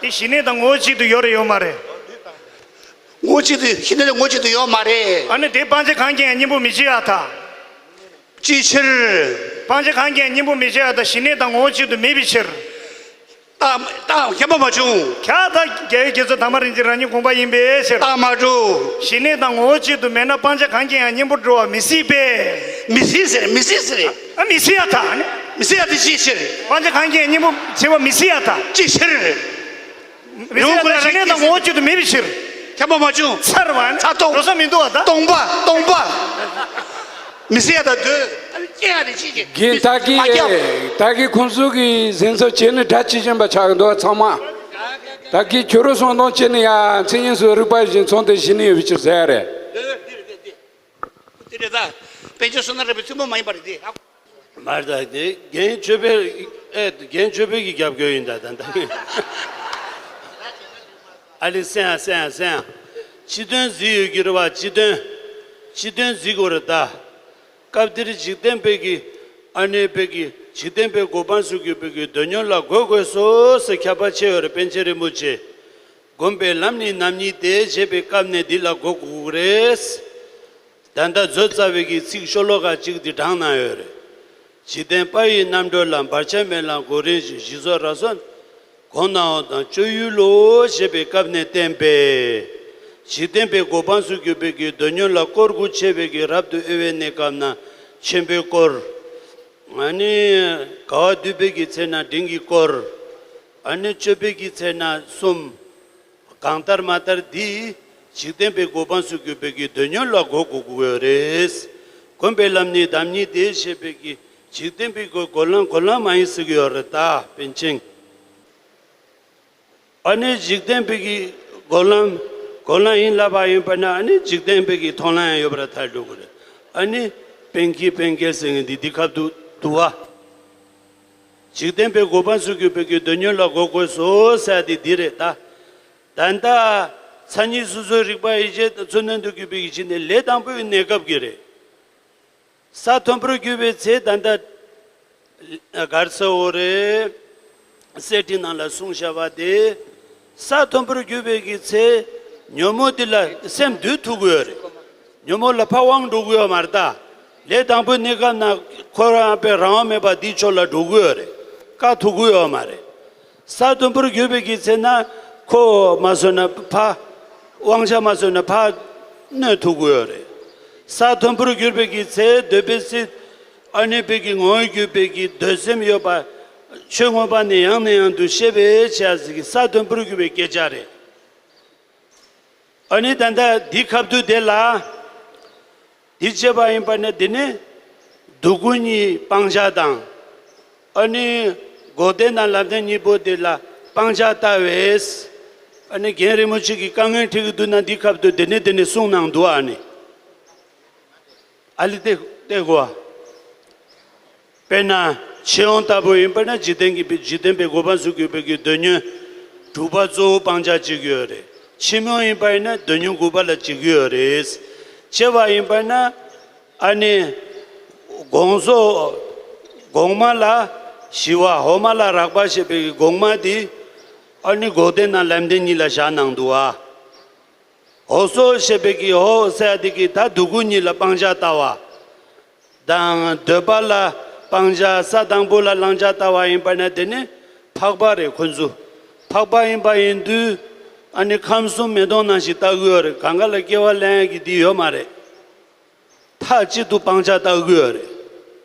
དེ་ཞི་གནས་དང་ངོ་བོ་གཅིག་ཏུ་ཡོད་རེད་ཡོད་མ་རེད། ངོ་བོ་གཅིག་ཏུ་ཤེས་ནས་ངོ་བོ་གཅིག་ཏུ་ཡོད་མ་རེད། ཨ་ནི་དེ་སྤང་བྱ་གང་གིས་ཡང་གཉེན་པོ་མི་བྱེད་ཡ་ད། ཅིའི་ཕྱིར། སྤང་བྱ་གང་གིས་ཡང་གཉེན་པོ་མི་བྱེད་ཡ་ད་ཞི་གནས་དང་ངོ་བོ་གཅིག་ཏུ་མེད་པའི་ཕྱིར། རྟགས་རྟགས་ཁྱད་པར་མ་བྱུང་། ཁྱད་ད་རྒྱལ་བའི་རྒྱལ་མཚན་དར་མ་རིན་ཆེན་རང་ཉིད་དགོངས་པ་ཡིན་པའི་ཕྱིར། རྟགས་མ་གྲུབ། ཞི་གནས་དང་ངོ་བོ་གཅིག་ཏུ་མེད་ན་སྤང་བྱ་གང་གིས་ཡང་གཉེན་པོར་འགྲོ་བ་མི་སྲིད་པས། མི་སྲིད་ཟེར་མི་སྲིད་ཟེར། ཨ་མི་སྲིད་ཡ་ད་ནི། མི་སྲིད་ཡ་དེ་ཅིའི་ཕྱིར། སྤང་བྱ་གང་གིས་ཡང་གཉེན་པོ་བྱེད་པ་མི་སྲིད་ཡ་ད། ཅིའི་ཕྱིར། མི་སྲིད་ཡ་ད་ཞི་གནས་དང་ངོ་བོ་གཅིག་ཏུ་མེད་པའི་ཕྱིར། ཁྱད་པར་མ་བྱུང་། ཚར་བ་ནི། ཚར་སྟོང་། འགྲོ་ས་མི་འདུག་བ་ད། སྟོང་པ་སྟོང་པ། མི་སྲིད་ཡ་ད་འདོད། ཨ་ནི་སྐྱེ་ཡ་རེ་ཅིའི་ཕྱིར། རྒན་ད་གི་མ་སྐྱེ་བ། ད་གི་ཁོང་ཚོ་གི་གཟན་ཚོ་བྱས་ནས་སྒྲ་ཇི་བཞིན་པ་ཆགས་འདུག་ཚང་མ། ད་གི་ཁྱོད་རང་སོང་དང་བྱས་ནས་ཡ་མཚན་ཉིད་སུ་རིག་པ་བཞིན་མཚོན་ཏེ་ཞི་གནས་ཡོད་པའི་ཕྱིར་ཟེར་ཡ་རེད། འདི་རེད་ད། དཔལ་འབྱོར་བསོད་ནམས་རས་པའི་ཐུན་མོང་མ་ཡིན་པ་རེད་དེ། མར་ད་དེ་རྒན་ཆོས་འཕེལ། ཨེ་རྒན་ཆོས་འཕེལ་གྱི་རྒྱབ་སྐྱོར་ཡིན་ད་ད་ད། ཨ་ལི་སེང་ཨ་སེང་ཨ་སེང་ཨ། སྤྱི་དོན་གཟིགས་ཡོད་ཀྱི་རེད་བ། སྤྱི་དོན། སྤྱི་དོན་གཟིགས་དགོས་རེད་ད། སྐབས་འདིར་འཇིག་རྟེན་པའི་གི་ཨ་ནེ་པའི་གི་འཇིག་རྟེན་པའི་གོ་འཕང་སུ་གྱུར་པའི་གི་འདོད་ཉོན་ལ་གོ་དགོས་སོ་ཟེར་ཁྱབ་པ་ཆེ་ཡོད་རེད། པཎ་ཆེན་རིན་པོ་ཆེ། སྒོམ་པའི་ལམ་ནི་ནམ་ཉིད་དེ་ཞེས་པའི་སྐབས་ནས་འདི་ལ་གོ་དགོས་རེད། ད་ལྟ་མཛོད་རྩ་བའི་གི་ཚིག་ཤོ་ལོ་ཀ་གཅིག་འདི་དྲངས་གནང་ཡོད་རེད། འཇིག་རྟེན་པ་ཡི་རྣམ་གྲོལ་ལ། བར་ཆད་མེད་ལམ་གོ་རིམ་བཞིན། ཞི་རྫོགས་རབ་གསལ་གོང་ན་འོང་དང་སྤྱོད་ཡུལ་ལོ་ཞེས་པའི་སྐབས་ནས་བསྟན་པས། འཇིག་རྟེན་པའི་གོ་འཕང་སུ་གྱུར་པའི་གི་འདོད་ཉོན་ལ་དཀོར་དགུ་ཆེ་བའི་གི་རབ་ཏུ་དབྱེ་བའི་གནས་སྐབས་ན་ཆེན་པོའི་དཀོར། ཨ་ནི་དགའ་བ་སྡུད་པའི་གི་ཚེ་ན་འབྲིང་གི་དཀོར། ཨ་ནི་སྤྱོད་པའི་གི་ཚེ་ན་གསུམ། གང་ལྟར་མ་ལྟར་འདི་འཇིག་རྟེན་པའི་གོ་འཕང་སུ་གྱུར་པའི་གི་འདོད་ཉོན་ལ་གོ་དགོས་ཀྱི་ཡོད་རེད། སྒོམ་པའི་ལམ་ནི་ནམ་ཉིད་དེ་ཞེས་པའི་གི་འཇིག་རྟེན་པའི་གི་གོ་ལམ་གོ་ལམ་མ་ཡིན་ཟེར་གྱི་ཡོད་རེད་ད་པཎ་ཆེན། ཨ་ནི་འཇིག་རྟེན་པའི་གི་གོ་ལམ་གོ་ལམ་ཡིན་ལབ་པ་ཡིན་པ་ན་ཨ་ནི་འཇིག་རྟེན་པའི་གི་མཐོང་ལམ་ཡང་ཡོད་པར་ཐལ་འགྲོ་གི་རེད། ཨ་ནི་པཎ་ཀི་པཎ་ཀེ་ཟེར་མཁན་འདི་འདི་ཁབ་ཏུ་འདུག་བ། འཇིག་རྟེན་པའི་གོ་འཕང་སུ་གྱུར་པའི་གི་འདོད་ཉོན་ལ་གོ་དགོས་སོ་ཟེར་ཡ་དེ་འདི་རེད་ད། ད་ལྟ་མཚན་ཉིད་སོ་སོའི་རིག་པ་ཡིད་བྱེད་དང་ཚུལ་གནས་དུ་གྱུར་པའི་གི་ཕྱི་ནས་ལས་དང་པོའི་གནས་སྐབས་ཀྱི་རེད། ས་མཐོན་པོར་གྱུར་པའི་ཚེ་ད་ལྟ་གར་ས་འོ་རེད། གསེར་ཁྲི་ནང་ལ་གསུངས་བཞག་པ་དེ། ས་མཐོན་པོར་གྱུར་པའི་གི་ཚེ་ཉོན་མོངས་འདི་ལ་སེམས་འདུལ་ཐུབ་ཀྱི་ཡོད་རེད། ཉོན་མོངས་ལ་ཕར་དབང་འགྲོ་གི་ཡོད་མ་རེད་ད། ལས་དང་པོའི་གནས་སྐབས་ན་འཁོར་བ་པའི་རང་དབང་མེད་པ་འདིའི་ཕྱོགས་ལ་འགྲོ་གི་ཡོད་རེད། བཀག་ཐུབ་ཀྱི་ཡོད་མ་རེད། ས་མཐོན་པོར་གྱུར་པའི་གི་ཚེ་ན་ཁོ་མ་བཟོད་ན་ཕ། དབང་ཆ་མ་བཟོད་ན་ཕ་གནོད་ཐུབ་ཀྱི་ཡོད་རེད། ས་མཐོན་པོར་གྱུར་པའི་གི་ཚེ་འདོད་པའི་སྲིད། ཨ་ནི་པའི་གི་ངོ་བོར་གྱུར་པའི་གི་འདོད་སེམས་ཡོད་པ། ཆོས་མངོན་པ་ནི་ཡང་ནས་ཡང་དུ་ཤེས་པའི་ཆེད་ཟེར་གི་ས་མཐོན་པོར་གྱུར་པའི་སྐད་ཆ་རེད། ཨ་ནི་ད་ལྟ་འདི་ཁབ་ཏུ་དེ་ལ། འདི་བྱས་པ་ཡིན་པ་ནི་འདི་ནི་སྡུག་ཀུན་གཉིས་སྤང་བྱ་དང་། ཨ་ནི་འགོག་བདེན་དང་ལམ་བདེན་གཉིས་པོ་དེ་ལ་སྤང་བྱ་ལྟ་བས། ཨ་ནི་རྒན་རིན་པོ་ཆེ་གིས་དཀའ་ངལ་འཕྲད་ཀྱི་འདུག་ན་འདི་ཁབ་ཏུ་འདི་ནི་འདི་ནི་གསུངས་གནང་འདུག་ཨ་ནི། ཨ་ལི་ཏེ་ཏེ་གོ་བ། དཔེར་ན་ཕྱི་ཡོང་ལྟ་བུ་ཡིན་པ་ན་འཇིག་རྟེན་གྱི་འཇིག་རྟེན་པའི་གོ་འཕང་སུ་གྱུར་པའི་གི་འདོད་ཉོན་དྲུག་པ་གཙོ་བོ་སྤང་བྱ་བྱེད་ཀྱི་ཡོད་རེད། ཕྱི་མོ་ཡིན་པ་ཡིན་ན་འདོད་ཉོན་དགུ་པ་ལ་བྱེད་ཀྱི་ཡོད་རེད། བྱེད་པ་ཡིན་པ་ན་ཨ་ནི་གོང་སོ་གོང་མ་ལ་ཞི་བ་འོག་མ་ལ་རགས་པ་ཞེས་པའི་གི་གོང་མ་དེ་ཨ་ནི་འགོག་བདེན་དང་ལམ་བདེན་གཉིས་ལ་བཞག་གནང་འདུག་ཨ། འོག་སོ་ཞེས་པའི་གི་འོག་ཟེར་ཡ་དེ་གི་ད་སྡུག་ཀུན་གཉིས་ལ་སྤང་བྱ་ལྟ་བ། དང་འདོད་པ་ལ་སྤང་བྱ། ས་དང་པོ་ལ་བླང་བྱ་ལྟ་བ་ཡིན་པ་ན་དེ་ནི་འཕགས་པ་རེད་ཁོ་ཚོ། འཕགས་པ་ཡིན་པ་ཡིན་དུས་ཨ་ནི་ཁམས་གསུམ་མེ་ཏོག་ནང་བཞིན་ལྟ་གི་ཡོད་རེད། གང་ག་ལ་སྐྱེ་བ་ལེན་ཡ་གི་དེ་ཡོད་མ་རེད། མཐའ་གཅིག་ཏུ་སྤང་བྱ་ལྟ་གི་ཡོད་རེད།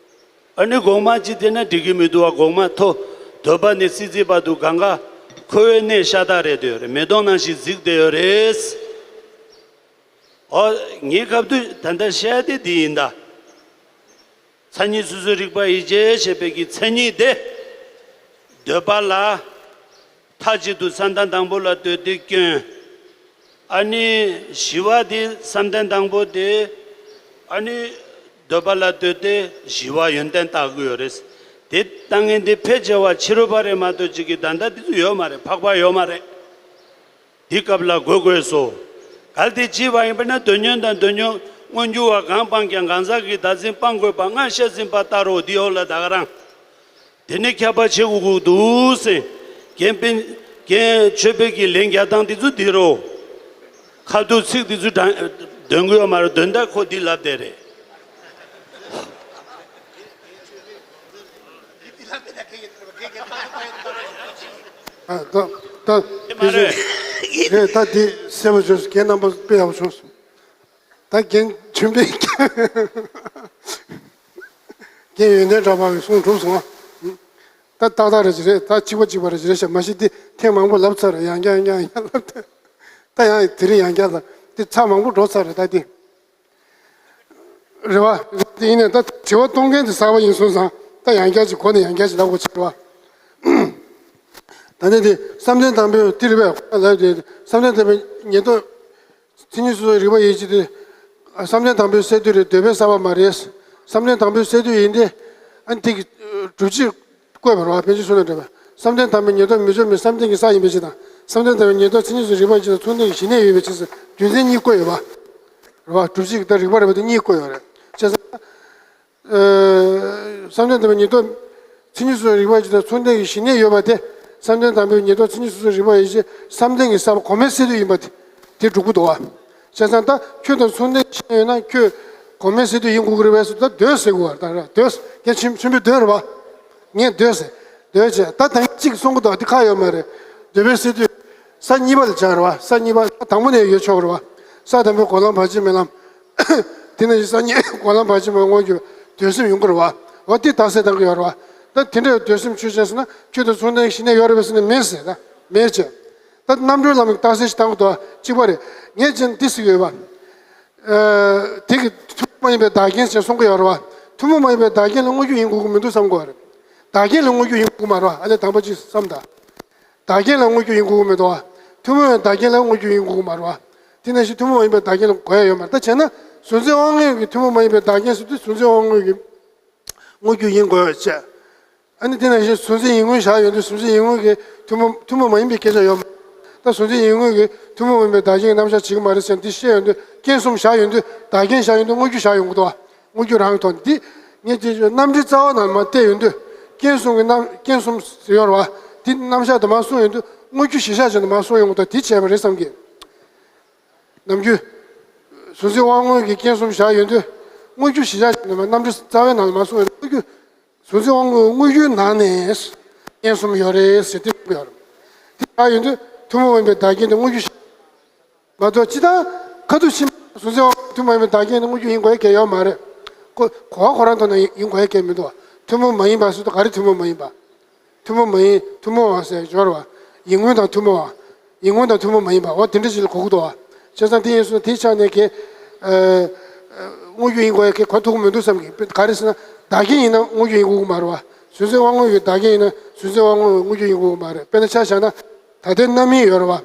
ཨ་ནི་གོང་མ་གཅིག་དེ་ན་འགྲིག་གི་མི་འདུག་བ། གོང་མ་མཐོ། འདོད་པ་ནས་སྲིད་རྩེའི་བར་དུ་གང་ག་འཁོར་བའི་གནས་ཤ་སྟག་རེད་དེ་ཡོད་རེད། མེ་ཏོག་ནང་བཞིན་གཟིགས་བསྡད་ཡོད་རེད། ཨོ། ངའི་སྐབས་དུས་ད་ལྟ་བཤད་དེ་འདི་ཡིན་ད། མཚན་ཉིད་སོ་སོའི་རིག་པ་ཡིད་བྱེད་ཞེས་པའི་གི་མཚན་ཉིད་དེ། འདོད་པ་ལ། མཐའ་གཅིག་ཏུ་བསམ་གཏན་དང་པོ་ལ་ལྟོས་ཏེ་སྐྱོན། ཨ་ནི་ཞི་བ་དེ་བསམ་གཏན་དང་པོ་དེ། ཨ་ནི་འདོད་པ་ལ་ལྟོས་ཏེ་ཞི་བ་ཡོན་ཏན་བརྟག་གི་ཡོད་རེད། དེ་ལྟ་ངན་དེ་ཕལ་ཆེ་བ་ཕྱི་རོལ་པ་རེད་མ་གཏོགས་ཅིག་གི་ད་ལྟ་དེ་ཚོ་ཡོད་མ་རེད། འཕགས་པ་ཡོད་མ་རེད། དེ་སྐབས་ལ་དགོས་དགོས་སོ། གལ་ཏེ་བྱས་པ་ཡིན་པ་ན་དོན་ཉོན་དང་དོན་ཉོན་མངོན་གྱུར་བ་གང་སྤང་ཀྱང་། གང་ཟག་གི་བདག་འཛིན་སྤང་དགོས་པ། སྔར་བཤད་ཟིན་པ་ལྟར་རོ། འདི་འོག་ལ་ད་ག་རང་། དེ་ནི་ཁྱབ་པ་བྱེད་དགོས་ཀྱི་འདུག་ཟེར། རྒན་པིན། རྒན་ཆོས་འཕེལ་གྱི་ལན་རྒྱག་སྟངས་དེ་ཚོ་འདི་རོ། ཁ་ཐུག་ཚིག་དེ་ཚོ་དྲང་། འདོན་གི་ཡོད་མ་རེད། འདོན་སྟངས་ཁོ་འདི་ལབ་བསྡད་རེད། ཨ། ད་ད་དེ་མ་རེད། རེད། ད་དེ་གསལ་པོ་བྱུང་སོང་། རྒན་རྣམ་པ་དཔེ་ཡག་པོ་བྱུང་སོང་། ད་རྒན་ཆོས་འཕེལ། རྒན་ཡོན་ཏན་གྲགས་པ་གི་གསུང་གྲུབ་སོང་ཨ། ད་ཏག་ཏག་རེད་ཅི་རེད། ད་གཅིག་པ་གཅིག་པ་རེད་ཅི་རེད་ཤག་མ་གཞི་འདི་ཐེངས་མང་པོ་ལབ་ཚར་རེད། ཡང་བསྐྱར་ཡང་བསྐྱར་ཡང་བསྐྱར་ལབ་ད། ད་ཡང་དེ་རིང་ཡང་བསྐྱར་ལབ་དེ་ཚར་མང་པོ་འགྲོ་ཚར་རེད་ད་དེ། རེད་བ། དེ་ཡིན་ནས་ད་དྲི་བ་གཏོང་མཁན་དེ་གསར་པ་ཡིན་སོང་ཙང་ད་ཡང་བསྐྱར་ཅིག་གོ་ནས་ཡང་བསྐྱར་ཅིག་ལབ་དགོས་ཆགས་རེད་བ། ད་ནི་དེ་བསམ་གཏན་དང་པོའི་ཏི་རི་བས་ལབ་དེ་བསམ་གཏན་དང་པོའི་ཉེར་བསྡོགས་མཚན་ཉིད་སོ་སོའི་རིག་པ་ཡིན་གཅིག་དེ། བསམ་གཏན་དང་པོའི་སས་བསྡུས་རེད། འདོད་པས་བསགས་པ་མ་རེད། བསམ་གཏན་དང་པོའི་སས་བསྡུས་ཡིན་ཏེ། ཨ་ནི་དེ་གི་སྒྲུབ་བྱེད་བཀོད་པ་རེད་བ། ཕན་ཆད་གསུངས་ནས་འགྲོ་བས། བསམ་གཏན་དང་པོའི་ཉེར་བསྡོགས་མི་ལྕོགས་མིན། བསམ་གཏན་གྱི་ས་ཡིན་པའི་ཕྱིར་དང་། བསམ་གཏན་དང་པོའི་ཉེར་བསྡོགས་མཚན་ཉིད་སོ་སོའི་རིག་པ་ཡིན་གཅིག་དང་། མཚུངས་ལྡན་གྱི་ཞི་གནས་ཡོད་པའི་ཕྱིར་ཟེར་རྒྱུ་མཚན་གཉིས་བཀོད་ཡོད་པ་རེད་བ། སྒྲུབ་བྱེད་ཀྱི་ད་རིགས་པ་རེད་བ། དེ་གཉིས་བཀོད་ཡོད་རེད། བྱས་ཙང་། བསམ་གཏན་དང་པོའི་ཉེར་བསྡོགས་མཚན་ཉིད་སོ་སོའི་རིག་པ་ཡིན་གཅིག་དང་། མཚུངས་ལྡན་གྱི་ཞི་གནས་ཡོད་པ་དེ། བསམ་གཏན་དང་པོའི་ཉེར་བསྡོགས་མཚན་ཉིད་སོ་སོའི་རིག་པ་ཡིན་གཅིག་བསམ་གཏན་གྱི་ས་པ་གོང་མའི་སས་བསྡུས་ཡིན་པ་དེ། དེ་སྒྲུབ་ཀྱི་འདུག་བ། བྱས་ཙང་ད་ཁྱོད་དང་མཚུངས་ལྡན་གཞན་ཡོད་ན་ཁྱོད་གོང་མའི་སས་བསྡུས་ཡིན་དགོས་ཀྱི་རེད་པས་ཟེར། ད་འདོད་ཟེར་དགོས་བ། ད་ར་འདོད། ངས་ཆེན་ཆེན་པོས་འདོད་རེད་བ། ངས་འདོད་ཟེར། འདོད་བྱས་ད་ད་གཅིག་གསུང་གི་འདུག་དེ་ཁག་ཡོད་མ་རེད། འདོད་པའི་སས་བསྡུས། ས་གཉིས་པ་ལ་སྦྱར་བ། ས་གཉིས་པ་དང་པོ་ནས་ཡོད་ཆོག་རེད་བ། ས་དང་པོའི་འགོག་ལམ་བར་ཆད་མེད་ལམ། དེ་ནས་ས་གཉིས་འགོག་ལམ་བར་ཆད་མེད་དངོས་རྒྱུ་འདོད་སེམས་ཡོང་གི་རེད་བ། འོ་དེ་རྟགས་གསལ་བཏང་གི་ཡོད་རེད་བ། ད་དེ་འདྲའི་འདོད་སེམས་ཆོས་ཅན་ཟེར་ན་ཁྱོད་དང་མཚུངས་ལྡན་ཞི་གནས་ཡོད་རེད་པས་ཟེར་ན་མེད་ཟེར། ད་མེད་ཅེས། ད་རྣམ་གྲོལ་ལམ་གྱི་རྟགས་གསལ་ཞིག་བཏང་གི་འདུག་གཅིག་པ་རེད། ངས་ཅན་འདི་ཟེར་གི་ཡོད་པ། ཨ། དེ་གི་ཐུན་མོང་མ་ཡིན་པའི་བདག་རྐྱེན་ཞེས་གསུང་གི་ཡོད་རེད་བ། ཐུན་མོང་མ་ཡིན་པའི་བདག་རྐྱེན་ལ་དངོས་རྒྱུ་ཡིན་དགོས་ཀྱི་མི་འདུག་བསམ་དགོས་པ་རེད། བདག་རྐྱེན་ལ་དངོས་རྒྱུ་ཡིན་དགོས་ཀྱི་མ་རེད་བ། ཨ་ལས་དང་པོ་གཅིག་བསམ་དང་། བདག་རྐྱེན་ལ་དངོས་རྒྱུ་ཡིན་དགོས་ཀྱི་མི་འདུག་བ། ཐུན་མོང་བའི་བདག་རྐྱེན་ལ་དངོས་རྒྱུ་ཡིན་དགོས་ཀྱི་མ་རེད་བ། དེ་ནང་བཞིན་ཐུན་མོང་མ་ཡིན་པའི་བདག་རྐྱེན་ལ་དགོས་ཡ་ཡོད་མ་རེད། ད་བྱས་ན་གཟུགས་འཛིན་དབང་མངོན་གྱི་ཐུན་མོང་མ་ཡིན་པའི་བདག་རྐྱེན་ཟེར་དུས་གཟུགས་འཛིན་དབང་མངོན་གྱི་དངོས་རྒྱུ་ཡིན་དགོས་ཅེས། ཨ་ནི་དེ་ནང་བཞིན་གཟུགས་འཛིན་ཡིད་མངོན་བཞག་ཡོང་དུས་གཟུགས་འཛིན་ཡིད་མངོན་གྱི་ཐུན་མོང་ཐུན་མོང་མ་ཡིན་པའི་སྐད་ཆ་ཡོད་མ་རེད། ད་གཟུགས་འཛིན་ཡིད་མངོན་གྱི་ཐུན་མོང་མ་ཡིན་པའི་བདག་རྐྱེན་གྱི་རྣམ་གཞག་བྱེད་ཀྱི་མ་རེད་ཟེར་ནས་འདི་བཤད་ཡོང་དུས། རྐྱེན་གསུམ་བཞག་ཡོང་དུས་བདག་རྐྱེན་བཞག་ཡོང་དུས་དངོས་རྒྱུ་བཞག་ཡོང་གི་འདུག་བ། དངོས་རྒྱུ་རང་གི་ཐོག་ནས་འདི། ངས་དེ་རྣམ་འགྲེལ་རྩ་བ་ནང་ལ་མར་བལྟས་ཡོང་དུས། རྐྱེན་གསུམ་གྱི་རྣམ་རྐྱེན་གསུམ་ཡོད་རེད་བ། འདི་རྣམ་གཞག་དུ་མར་གསུངས་ཡོང་དུས་དངོས་རྒྱུ་གཞིར་བཞག་བྱས་ནས་མར་གསུངས་ཡོང་གི་འདུག་དེ་བྱས་པ་རེད་བསམ་གི། ནམ་རྒྱུན། གཟུགས་འཛིན་དབང་མངོན་གྱི་རྐྱེན་གསུམ་བཞག་ཡོང་དུས། དངོས་རྒྱུ་གཞིར་བཞག་བྱས་ནས་མར་རྣམ་འགྲེལ་རྩ་བའི་ནང་ལ་མར་གསུངས་ཡོང་དུས་དངོས་རྒྱུ། གཟུགས་འཛིན་དབང་མངོན་དངོས་རྒྱུའི་ནང་ནས་རྐྱེན་གསུམ་ཡོད་རེད་ཟེར་ཏེ་གསུངས་ཡོད་རེད། དེ་བཞག་ཡོང་དུས་ཐུན་མོང་མ་ཡིན་པའི་བདག་རྐྱེན་དེ་དངོས་རྒྱུ་ཞིག་མ་གཏོགས་ཅི་ལྟར་ཁ་ཐུག་ཕྱིན་པ་གཟུགས་འཛིན་དབང་མངོན་ཐུན་མོང་མ་ཡིན་པའི་བདག་རྐྱེན་དེ་དངོས་རྒྱུ་ཡིན་དགོས་ཡ་གང་ཡང་ཡོད་མ་རེད། ཁོ་གོ་བ་ཁོ་རང་ཐོག་ནས་ཡིན་དགོས་ཡ་གང་ཡང་མི་འདུག་ཐུན་མོང་མ་ཡིན་པ་ཟེར་དུས་ག་རེ་ཐུན་མོང་མ་ཡིན་པ། ཐུན་མོང་མ་ཡིན་ཐུན་མོང་བ་ཟེར་སྦྱོར་བ། ཡིད་མངོན་དང་ཐུན་མོང་བ། ཡིད་མངོན་དང་ཐུན་མོང་མ་ཡིན་པ། འོ་དེ་འདྲ་ཞིག་ལ་གོ་གི་འདུག་བ། བྱས་ཙང་དེ་ཡིན་སོང་དེའི་ཆ་ནས་ཀྱི། ཨ། དངོས་རྒྱུ་ཡིན་དགོས་ཡ་གི་གོ་ཐུབ་ཀྱི་མི་འདུག་བསམ་གི། ག་རེ་ཟེར་ན་བདག་རྐྱེན་ཡིན་ན་དངོས་རྒྱུ་ཡིན་དགོས་ཀྱི་མ་རེད་བ། གཟུགས་འཛིན་དབང་མངོན་གྱི་བདག་རྐྱེན་ཡིན་ན་གཟུགས་འཛིན་དབང་མངོན་དངོས་རྒྱུ་ཡིན་དགོས་ཀྱི་མ་རེད། དཔེར་ན་ཆ་བཞག་ན་ད་ལྟའི་རྣམ་སྨིན་ཡོད་རེད་བ།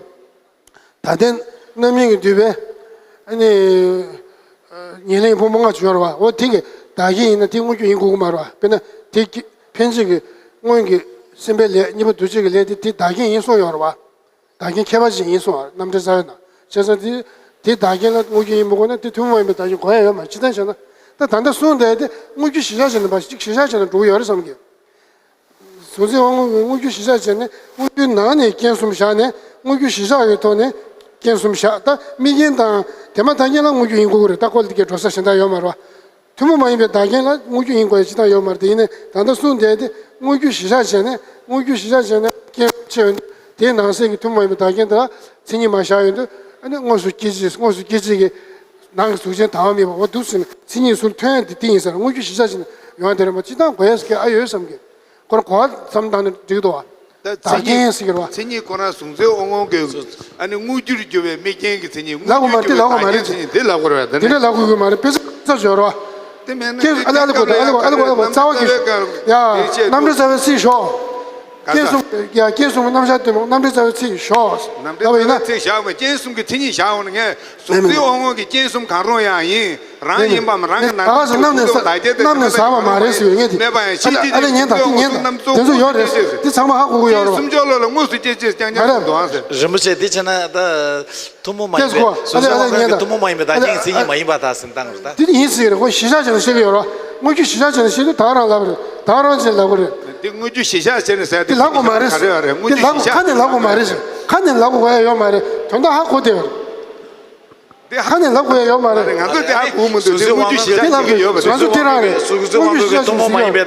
ད་ལྟའི་རྣམ་སྨིན་གྱིས་བསྡུས་པའི་ཨ་ནི་ཉེར་ལེན་ཕུང་པོ་ལྔ་ཅིག་ཡོད་རེད་བ། འོ་དེ་གི་བདག་རྐྱེན་ཡིན་ན་དེ་དངོས་རྒྱུ་ཡིན་དགོས་ཀྱི་མ་རེད་བ། དཔེར་ན་དེ་ཕན་ཆད་ཀྱི་སྔོན་གྱི་སེམས་པའི་ལས་གཉིས་པ་འདུ་བྱེད་ཀྱི་ལས་དེ་དེ་བདག་རྐྱེན་ཡིན་གསུངས་ཡོད་རེད་བ། བདག་རྐྱེན་ཁྱད་པར་ཅན་ཡིན་གསུངས་པ་རྣམ་འགྲེལ་རྩ་བའི་ནང་། བྱས་ཙང་དེ་དེ་བདག་རྐྱེན་ལ་དངོས་རྒྱུ་ཡིན་མི་དགོས་ན་དེ་ཐུན་མོང་མ་ཡིན་པའི་བདག་རྐྱེན་དགོས་ཡ་ཡོད་མ་རེད། ཅི་ལྟར་བྱས་ན་ད་ལྟ་གསུངས་བསྡད་དེ་དངོས་རྒྱུ་གཞིར་བཞག་བྱས་ནས་མ་གཅིག་གཞིར་བཞག་བྱས་ནས་འགྲོ་གི་ཡོད་རེད་བསམ་གི། གཟུགས་འཛིན་དབང་མངོན་གྱི་དངོས་རྒྱུ་གཞིར་བཞག་བྱས་ནས་དངོས་རྒྱུའི་ནང་ནས་རྐྱེན་གསུམ་བཞག་ནས་དངོས་རྒྱུ་གཞིར་བཞག་གི་ཐོག་ནས་རྐྱེན་གསུམ་བཞག་ད་དམིགས་རྐྱེན་དང་དེ་མ་ཐག་རྐྱེན་ལ་དངོས་རྒྱུ་ཡིན་དགོས་ཀྱི་རེད། ད་ཁོ་ལ་དེ་གའི་འགྲོ་ས་གཞན་དག་ཡོད་མ་རེད་བ། ཐུན་མོང་མ་ཡིན་པའི་བདག་རྐྱེན་ལ་དངོས་རྒྱུ་ཡིན་དགོས་ཡ་ཅི་ལྟར་ཡོད་མ་རེད། དེ་ཡིན་ནའི་ད་ལྟ་གསུངས་བསྡད་དེ་དངོས་རྒྱུ་གཞིར་བཞག་བྱས་ནས་དངོས་རྒྱུ་གཞིར་བཞག་བྱས་ནས་རྐྱེན་ཆེ་བ་དེའི་ནང་གསེས་ཀྱི་ཐུན་མོང་མ་ཡིན་པའི་བདག་རྐྱེན་དེ་ལ་མཚན་ཉིད་མ་བཞག་ཡོང་དུས་ཨ་ནི་དངོས་སུ་སྐྱེ་མཆེད་དངོས་སུ་སྐྱེ་མཆེད་ཀྱི་ནང་གི་གཟུགས་ཅན་དང་བ་མེད་པ་འོ་འདུག་ཟེར་ནས་མཚན་ཉིད་ཟུར་ཐོན་ཡ་དེ་དེ་ཡིན་ཟེར། དངོས་རྒྱུ་གཞིར་བཞག་བྱས་ནས་ཡོང་བ་དེ་རེད་མ་ཅི་ལྟར་དགོས་ཡ་ཟེར་གྱི་ཨ་ཡོད་བསམ་གྱི། ཁོ་རང་གོ་བ་མཚམས་བཏང་ནས་འགྲིག་འདུག་བ། ད་བདག་རྐྱེན་ཟེར་གྱི་རེད་བ། མཚན་ཉིད་ཁོ་རང་གཟུགས་འཛིན་དབང་མངོན་གྱི་ཨ་ནི་དངོས་རྒྱུར་གྱུར་པའི་དམིགས་རྐྱེན་གྱི་མཚན་ཉིད་ལབ་དགོས་མ་རེད། དེ་ལབ་དགོས་མ་རེད། དེ་འདྲ་ལབ་དགོས་ཀྱི་མ་རེད། དཔེ་ཆ་ས་སྦྱོར་བ། དེ་མེད་ན་ཀྱེ་ཨ་ལེ་ཨ་ལེ་གོ་ཨ་ལེ་གོ་ཨ་ལེ་གོ་ཨ་ལེ་གོ་རྩ་བ་གི་ཡ་རྣམ་འགྲེལ་རྩ་བའི་སྲིད་ཤོག་ག་ས། སྐྱེས་གསུམ། ཡ། སྐྱེས་གསུམ་གྱི་རྣམ་གཞག་སྟོན་པ། རྣམ་འགྲེལ་རྩ་བའི་ཚིག་ཞོག། རྣམ་འགྲེལ་རྩ་བའི་ཚིག་བཞག་པ། སྐྱེས་གསུམ་གྱི་མཚན་ཉིད་བཞག་པ་ནི། ངས་གཟུགས་མེད་མཚན་མེད་དབང་མངོན་གྱི་སྐྱེས་གསུམ་གང་རུང་ཡང་ཡིན། རང་མེད་ཡིན་པའམ། རང་གི་མེད། ནང་ད་ག་ས་རྣམ་གཉིས་ཀྱི་ས་ནང་ནས་ཟག་པ་མ་རེད་ཟེར་བའི་ངས་དེ། མེད་པ་ཡང་། ཕྱིན་ཅི་ཨ་ལེ། ཉན་དང་། དེ་ཉན་དང་། དེ་ཚོ་ཡོད་རེད། དེ་ཚང་མ་ཧ་གོ་གི་ཡོད་རེད་པ། སུམ་ཅུ་ལོ་ལ་དངོས་སུ་སྐྱེ་ཅེས་ཀྱང་ཉམས་སུ་འདུག་ཟེར། རིན་པོ་ཆེ། དེ་བྱས་ན་ད། ཐུན་མོང་མ་ཡིན་པའི། སྐྱེས་སུ་གོ། གཟུགས་གསོན་དབང་མངོན་གྱི་ཐུན་མོང་མ་ཡིན་པའི་བདག་རྐྱེན་གྱི་མཚན་ཉིད་མ་ཡིན་པ་དག་ཟིན་སྟངས་རེད་ད། དེ་ཡིན་ཟེར་གྱི་རེད། ཁོ་གཞིར་བཞག་བྱས་ནས་བཤད་ཀྱི་ཡོད་རེད་པ། དངོས་རྒྱུ་གཞིར་བཞག་བྱས་ནས་བཤད་དུས་ད་ག་རང་ལབ་རེད། ད་ག་རང་བྱས་ནས་ལབ་གི་རེད། འདི་དངོས་རྒྱུ་གཞིར་བཞག་བྱས་ནས་ཟེར་དེ་ལབ་དགོས་མ་རེད། ག་རེ་རེད། དངོས་རྒྱུ་གཞིར་བཞག་བྱས་ནས་ལབ་དགོས་མ་རེད། ཁ་ནས་ལབ་དགོས་ཡ་ཡོད་མ་རེད། དོན་དག་ཧ་གོ་བསྡད་ཡོད་རེད། དེ་ཧ་ནས་ལབ་དགོས་ཡ་ཡོད་མ་རེད། ང་ཚོ་དེ་ཧ་གོ་མི་འདུག། དེ་དངོས་རྒྱུ་གཞིར་བཞག་བྱས་ནས་ཡོད་པ་རེད། ང་ཚོ་དེ་རང་རེད། དངོས་རྒྱུ་གཞིར་བཞག་བྱས་ནས་ཟེར་གྱི་ཡོད་རེད། གཟུགས་གསོན་དབང་མངོན་གྱི་ཐུན་མོང་མ་ཡིན་པའི།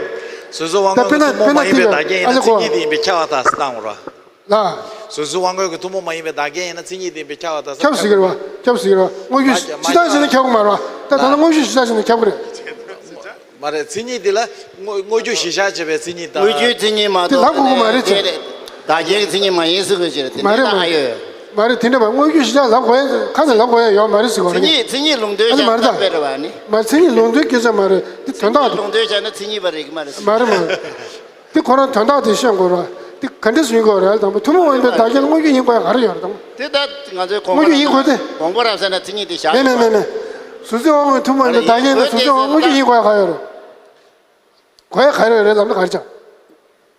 གཟུགས་གསོན་དབང་མངོན་གྱི་ཐུན་མོང་མ་ཡིན་པའི་བདག་རྐྱེན་ཡིན་ན་མཚན་ཉིད་དེ་ཡིན་པས་ཁྱབ་པ་དག་ཟེར་སྟངས་རེད་པ། ལ། གཟུགས་གསོན་དབང་མངོན་གྱི་ཐུན་མོང་མ་ཡིན་པའི་བདག་རྐྱེན་ཡིན་ན་མཚན་ཉིད་དེ་ཡིན་པས་ཁྱབ་པ་དག་ཟེར། ཁྱབ་ཟེར་གྱི་རེད་པ། ཁྱབ་ཟེར་གྱི་རེད་པ། དངོས་རྒྱུ་མ་གཞི་བཞག་བྱས་ན་ཁྱབ་ཀྱི་མ་རེད་པ། ད་ད་ལྟ་དངོས་རྒྱུ་གཞིར་བཞག་བྱས་ན་ཁྱབ་ཀྱི་རེད། མ་རེད། མཚན་ཉིད་དེ་ལ་དངོས་དངོས་རྒྱུ་གཞིར་བཞག་བྱས་པའི་མཚན་ཉིད་དང་། དངོས་རྒྱུའི་མཚན་ཉིད་མ་དེ་གཏོགས་ལབ་དགོས་ཀྱི་མ་རེད། དེ་རེད། བདག་རྐྱེན་གྱི་མཚན་ཉིད་མ་ཡིན་ཟེར་དགོས་ཀྱི་རེད། དེ་མ་རེད། འདྲ་མ་ཧ་ཡོད། མ་རེད། དེ་འདྲ་མ། དངོས་རྒྱུ་གཞིར་བཞག་ལབ་དགོས་ཡ། ཁ་ནས་ལབ་དགོས་ཡ་ཡོད་མ་རེད་ཟེར་བ་རེད། མཚན་ཉིད། མཚན་ཉིད་ལུང་འདྲེན་ཨ་ནི་མ་རེད་ད། བྱ་བ་སྤེལ་རེད་པ་ནི། མ། མཚན་ཉིད་ལུང་འདྲེན་སྐད་ཆ་མ་རེད། དེ་དོན་དག་དེ། ལུང་འདྲེན་བྱས་ན་མཚན་ཉིད་པ་རེད་ཀྱི་མ་རེད། མ་རེད། མ་རེད། དེ་ཁོ་རང་དོན་དག་དེ་ཤེས་དགོས་རེད། དེ་ག་འདྲས་ཡིན་དགོས་རེད། དང་པོ་ཐུན་མོང་མ་ཡིན་པའི་བདག་རྐྱེན་ལ་དངོས་རྒྱུ་ཡིན་དགོས་ཡ་ག་རེ་ཡོད་རེད། དང་པོ། དེ་ད་ང་ཚོའི་དགོངས་པ་དངོས་རྒྱུ་ཡིན་དགོས་ཏེ། དགོངས་པ་རབ་གསལ་ན་མཚན་ཉིད་དེ་བཞག་མེད་མེད་མེད་མེད། གཟུགས་གསོན་དབང་མངོན་ཐུན་མོང་མ་ཡིན་པའི་བདག་རྐྱེན་དེ་གཟུགས་གསོན་དབང་མངོན་གྱི་ཡིན་དགོས་ཡ་ག་ཡོད་རེད། དགོས་ཡ་ག་རེ་ཡོད་རེད་ལབ་ན་ག་རེ་ཆགས།